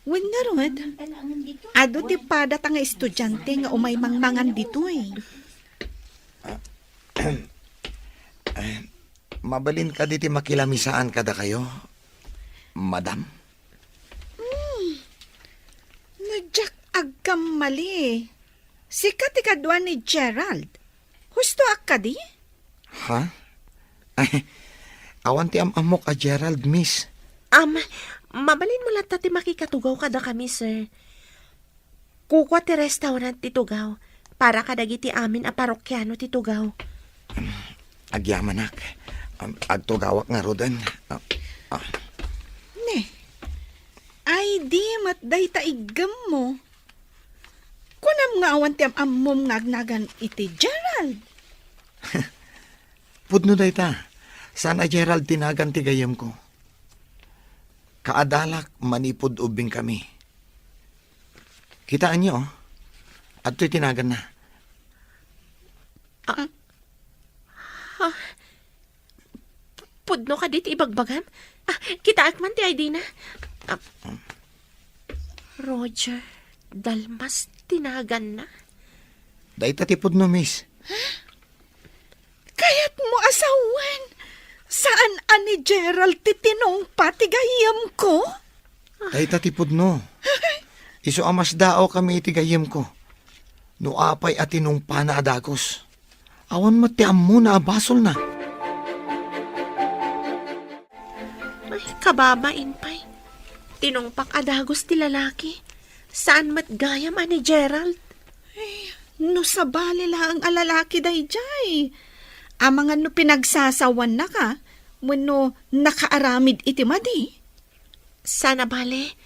Wen ngarud, adu ti padata nga estudiante nga umay mangmangan ditoy. Eh, mabalin kadi ti makilamisaan kadakayo, madam? Hmm. No diak agkammali, sika ti kadua ni Gerald. Hustoak kadi? Ha? Ay, awan ti am-ammok a Gerald, miss. Am, mabalinmo latta ti makikatugaw kadakami, sir. Kukua ti restaurant ti tugaw para kadagiti amin a parokiano ti tugaw. Agyamanak. Am, agtugawak ngaruden. Ah, ah. Ne, ay di met dayta iggemmo. Kunam nga awan ti am-ammom nga agnagan iti Gerald. Pudno dayta. Saan a Gerald ti nagan ti gayyemko. Kaadalak manipud ubbingkami. Kitaenyo, oh. Adtoy ti naganna. Ah, ah, pudno kadi ti ibagbagam? Ah, kitaek man ti I D na. Ah, Roger Dalmas ti naganna. Dayta ti pudno, miss. Kayatmo a sawen, saan a ni Gerald ti tinungpa ti gayyemko? Dayta ti pudno. Isu a masdaawkami iti gayyemko. No apay a tinungpana a dagus, awan met ti ammona a basolna. Ay, kababain pay. Tinungpak a dagus ti lalaki. Saan met gayam a ni Gerald? Ay, no sabali laeng a lalaki daydiay. Amangan no pinagsasawannak a, wenno nakaaramid iti madi. Saan a bale,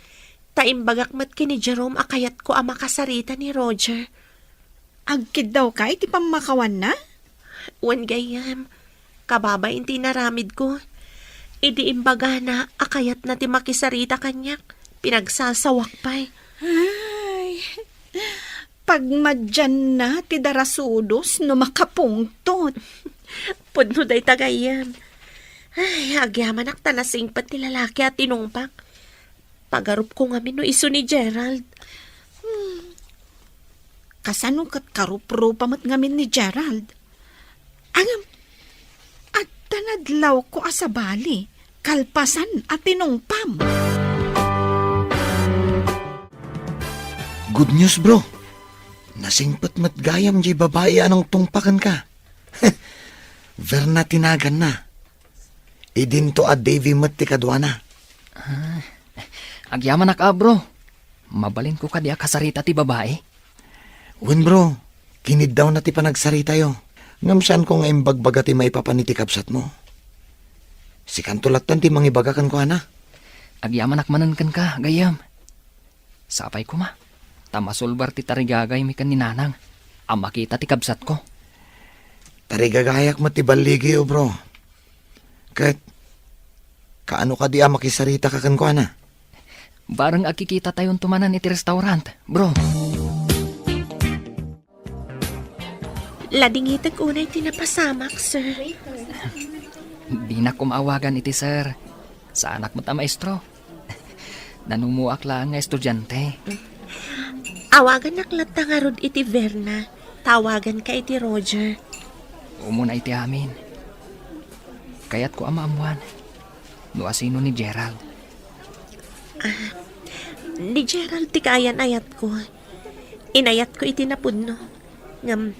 ta imbagak met ken ni Jerome a kayatko a makasarita ni Roger. Agkiddawka iti pammakawanna? Wen gayyem, kababain ti inaramidko. Idi imbagana a kayatna ti makisarita kaniak, pinagsasawak pay. Ay, pagmadianna ti darasudos no makapungtot. Pudno dayta gayyem. Ay, agyamanak ta nasingpet ti lalaki a tinungpak. Pagarupko ngamin no isu ni Gerald. Hmm. Kasano ket karuprupa met ngamin ni Gerald? Ngem, adda nadlawko a sabali, kalpasan a tinungpam. Good news, bro. Nasingpet met gayam diay babai a nangtungpa kenka. Verna ti naganna. Idinto a Davy met ti kaduana. Ah, agyamanak a, bro. Mabalinko kadi a kasarita ti babai? Wen, bro. Kiniddawna ti panagsaritayo. Ngem saanko nga imbagbaga ti maipapan iti kabsatmo. Sikanto latten ti mangibaga kenkuana. Agyamanak manen kenka, gayyem. Sapay koma, ta masulbar ti tarigagaymi ken ni Nanang a makita ti kabsatko. Tarigagayak met ti balligiyo, bro. Ket, kaano kadi a makisaritaka kenkuana? Bareng agkikitatayonto manen iti restaurant, bro. Ladingitek unay ti napasamak, sir. Dinak koma awagan iti sir. Saanak met a maestro. Nanumuak laeng nga estudiante. Awagannak latta ngarud iti Verna. Tawaganka iti Roger. Umuna iti amin. Kayatko a maammuan no asino ni Gerald. Ah, ni Gerald ti kaayan-ayatko. Inayatko iti napudno, ngem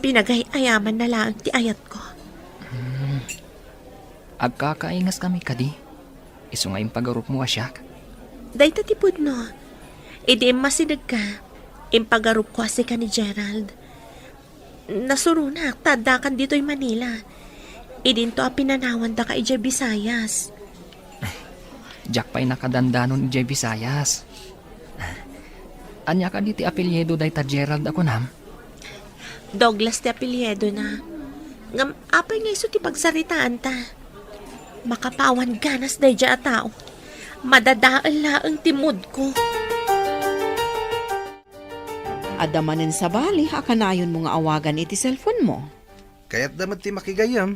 pinagay-ayamanna laeng ti ayatko. Hmm. Agkakaingaskami kadi, isu nga impagarupmo a siak? Dayta ti pudno. Idi immasidegka, impagarupko a sika ni Gerald. Nasuronak ta addakan ditoy Manila. Idinto a pinanawandaka idiay Visayas. Diak pay nakadandanon idiay Visayas. Ania kadi ti apelyido dayta Gerald a kunam? Douglas ti apelyidona. Ngem apay nga isu ti pagsaritaanta? Makapawan ganas daydiay a tao. Madadael laeng ti moodko. Adda manen sabali a kanayonmo nga awagan iti cellphone-mo. Kayatda met ti makigayyem.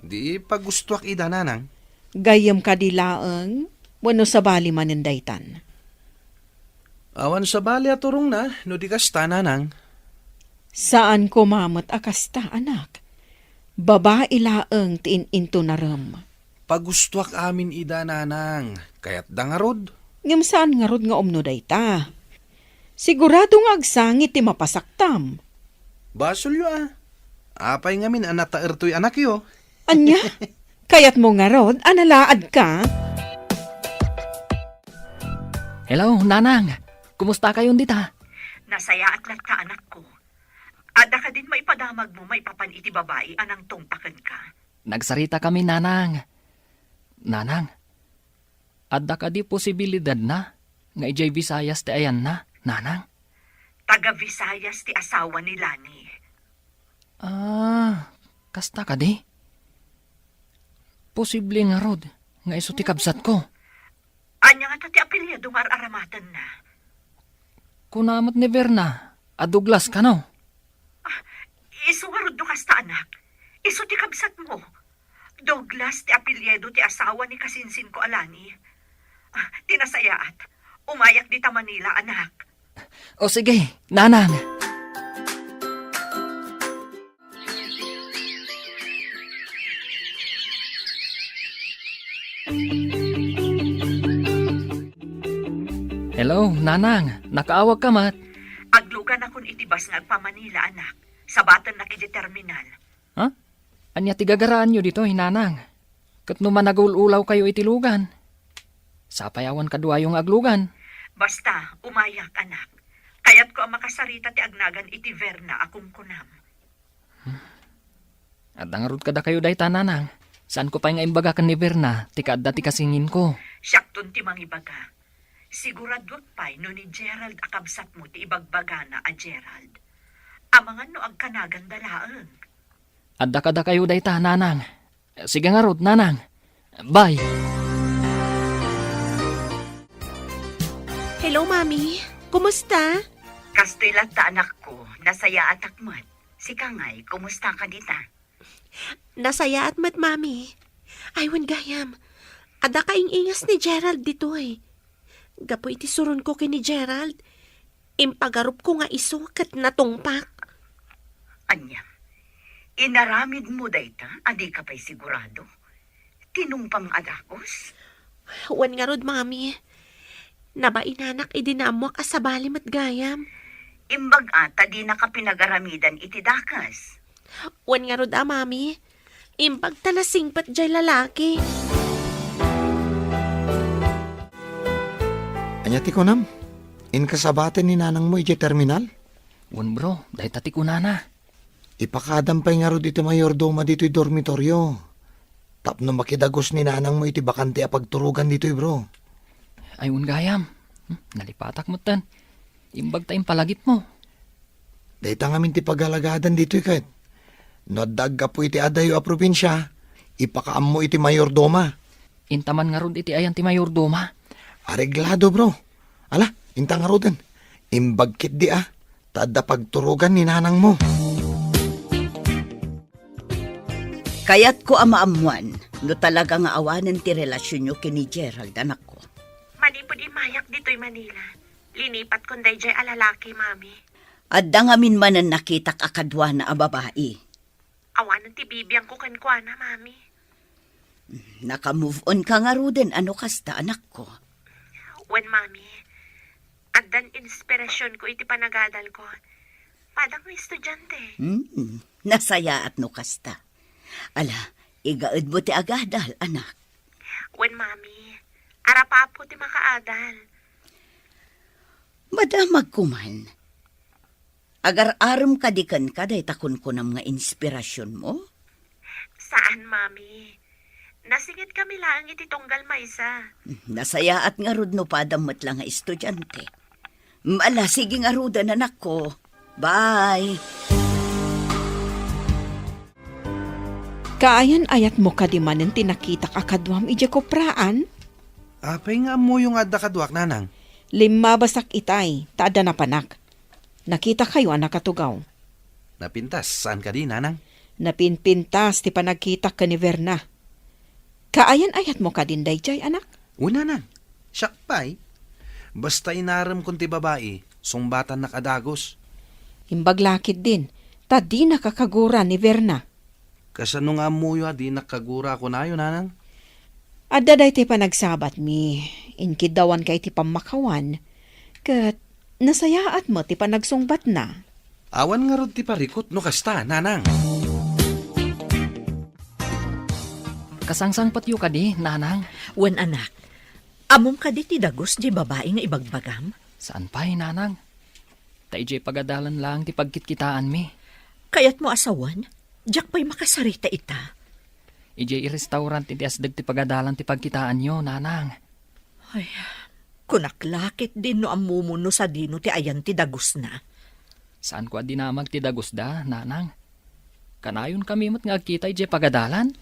Di pagustoak ida, Nanang. Gayyem kadi laeng wenno sabali manen daytan? Awan sabali a turongna no di kasta, Nanang. Saan koma met a kasta, anak. Babai laeng ti in-intunarem. Pagustoak amin ida, Nanang. Kayatda ngarud? Ngem saan ngarud nga umno dayta. Sigurado nga agsangit ti mapasaktam. Basolyo a. Apay ngamin a nataer toy anakyo? Ania? Kayatmo ngarud a nalaadka? Hello, Nanang. Kumustakayon dita? Nasayaat latta, anakko. Adda kadin maipadamagmo maipapan iti babai a nangtungpa kenka? Nagsaritakami, Nanang. Nanang, adda kadi posibilidadna nga idiay Visayas ti ayanna, Nanang? Taga-Visayas ti asawa ni Lani. Ah, kasta kadi? Posible ngarud nga isu ti kabsatko. Ania ngata ti apelyido nga ar-aramatenna? Kuna met ni Verna a Douglas kano? Ah, isu ngarud no kasta, anak. Isu ti kabsatmo. Douglas ti apelyido ti asawa ni kasinsinko a Lani. Ah, ti nasayaat, umayak dita Manila, anak. O sige, Nanang. Hello, Nanang. Nakaawagka met? Agluganakon iti bus nga agpa-Manila, anak. Sabatennak iti terminal. Ha? Ania ti gagaraanyo ditoy, Nanang? Ket no managul-ulawkayo iti lugan, sapay awan kaduayo nga aglugan. Basta, umayak, anak. Kayatko a makasarita ti agnagan iti Verna a kunkunam. Adda ngarud kadakayo dayta, Nanang. Saanko pay nga imbaga ken ni Verna ti kaadda ti kasinsinko. Siakton ti mangibaga. Siguraduak pay no ni Gerald a kabsatmo ti ibagbagana a Gerald. Amangan no agkanaganda laeng. Adda kadakayo dayta, Nanang. Sige ngarud, Nanang. Bye. Hello, Mami. Kumusta? Kastoy latta, anakko. Nasayaatak met. Sika ngay, kumusta ka dita? Nasayaat met, Mami. Ay, wen gayam. Adda kaing-ingas ni Gerald ditoy. Gapu iti suronko ken ni Gerald, impagarupko nga isu ket natungpak. Ania? Inaramidmo dayta a dika pay sigurado? Tinungpang a dagus? Wen ngarud, Mami. Nabainanak idi naammoak a sabali met gayam. Imbag a ta dinaka pinagaramidan iti dakas. Wen ngarud a, Mami. Imbag ta nasingpet jay lalaki. Ania ti kunam? Inka sabaten ni nanangmo idiay terminal? Wen, bro, dayta ti kunana. Ipakaadam pay ngarud iti mayordoma ditoy dormitorio. Tapno makidagus ni nanangmo iti bakante a pagturogan ditoy, bro. Ay, wen gayam. Hmm, nalipatak metten. Imbag ta impalagipmo. Dayta ngamin ti pagalagadan ditoy ket. No adda aggapu iti adayo a probinsia, ipakaammo iti mayordoma. Inta man ngarud iti ayan ti mayordoma? Areglado, bro. Ala, inta ngaruden. Imbag ketdi a, ta adda pagturogan ni nanangmo. Kayatko a maammuan no talaga nga awanen ti relasionyo ken ni Gerald, anakko. Manipud immayak ditoy Manila, linipatkon daydiay a lalaki, Mami. Adda ngamin manen nakitak a kaduana a babai. Awanen ti bibiangko kenkuana, Mami. Naka-move on ka ngaruden a no kasta, anakko? Wen, Mami. Addan inspirasionko iti panagadalko. Padang nga estudiante. Hmm, nasayaat no kasta. Ala, igaedmo ti agadal, anak. Wen, Mami. Arapapo ti makaadal. Madamagko man. Agar-arem kadi kenka dayta kunkunam nga inspirasionmo? Saan, Mami. Nasingitkami laeng iti tunggal maysa. Nasayaat ngarud no padam met la nga estudiante. Ala, sige ngaruden, anakko. Bye. Kaayan-ayatmo kadi manen ti nakitak a kaduam idiay kopraan? Apay nga ammoyo nga adda kaduak, nanang? Limmabasak itay, ta adda napanak. Nakitakayo a nakatugaw. Napintas, saan kadi, nanang? Napinpintas ti panagkitak ken ni Verna. Kaayan-ayatmo kadin daydiay, anak? Wen, nanang. Siak pay. Basta inaremkon ti babai, sungbatannak a dagus. Imbag la ketdin, ta dinaka kagura ni Verna. Kasano nga ammoyo a dinak kagura a kunayo, nanang? Adda daytoy panagsabatmi, inkiddawanka iti pammakawan, ket nasayaat met ti panagsungbatna. Awan ngarud ti parikut no kasta, nanang. Kasangsangpetyo kadi, nanang? Wen, anak. Ammom kadi ti dagus diay babai nga ibagbagam? Saan pay, nanang. Ta idiay pagadalan laeng ti pagkitkitaanmi. Kayatmo a sawen? Diak pay makasarita ita. Idiay restaurant iti asdeg ti pagadalan ti pagkitaanyo, nanang. Ay, kunak la ketdin no ammom no sadino ti ayan ti dagusna. Saanko a dinamag ti dagusda, nanang. Kanayonkami met nga agkita idiay pagadalan.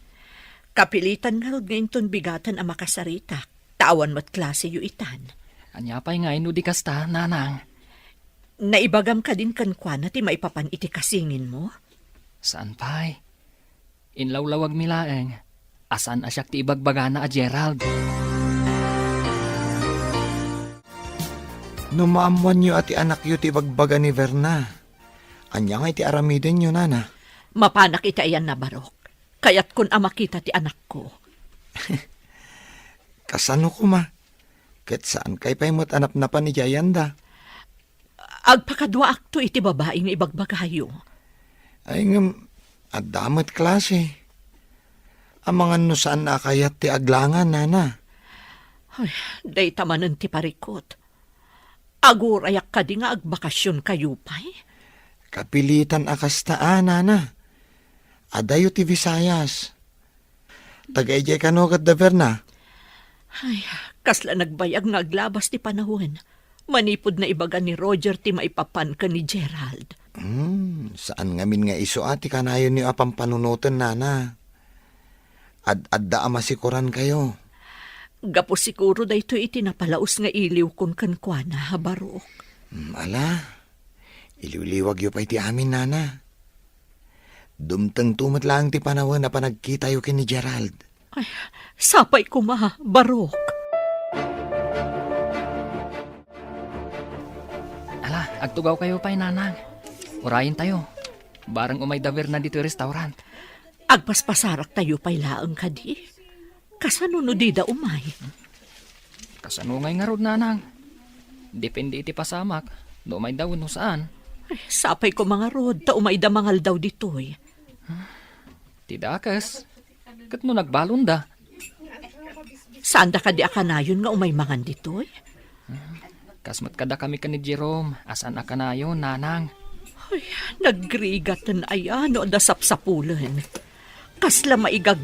Kapilitan ngarud nga inton bigaten a makasaritak, ta awan met klaseyo itan. Ania pay ngay no di kasta, nanang? Naibagam kadin kenkuana ti maipapan iti kasinginmo? Saan pay. Inlawlawagmi laeng a saan a siak ti ibagbagana a Gerald. No maammoanyo a ti anakyo ti ibagbaga ni Verna, ania ngay ti aramidenyo, nana? Mapanak iti ayanna, Barok. Kayatkon a makita ti anakko. Kasano koma? Ket saankay pay met a napnapan iti ayanda? Agpakaduaakto iti babai nga ibagbagayo. Ay, ngem, adda met klase. Amangan no saan a kayat ti aglangan, nana. Ay, dayta manen ti parikut. Agurayak kadi nga agbakasionkayo pay? Kapilitan a kasta a, nana. Adayo ti Visayas. Taga idiay kano ket da Verna? Ay, kasla nagbayag nga aglabas ti panawen. Manipud naibaga ni Roger ti maipapan ken ni Gerald. Hmm, saan ngamin nga isu a ti kanayonyo a pampanunoten, nana. Ad-adda a masikorankayo. Gapu siguro daytoy iti napalaus nga iliwkon kenkuana, Barok. Hmm, ala, iliwliwagyo pay ti amin, nana. Dumtengto met laeng ti panawen a panagkitayo ken ni Gerald. Ay, sapay koma, Barok. Ala, agtugawkayo pay, nanang. Urayentayo. Bareng umay da Verna ditoy restaurant. Agpaspasaraktayo pay laeng kadi? Kasano no dida umay? Kasano ngay ngarud, nanang? Depende iti pasamak, no umayda wenno saan. Ay, sapay koma ngarud, ta umayda mangaldaw ditoy. Ti dakes, ket no nagbalonda? Saanda kadi a kanayon nga umay mangan ditoy? Kas met kadakami ken ni Jerome, a saan a kanayon, nanang. Ay, nagrigaten aya no adda sapsapulen. Kasla maigag-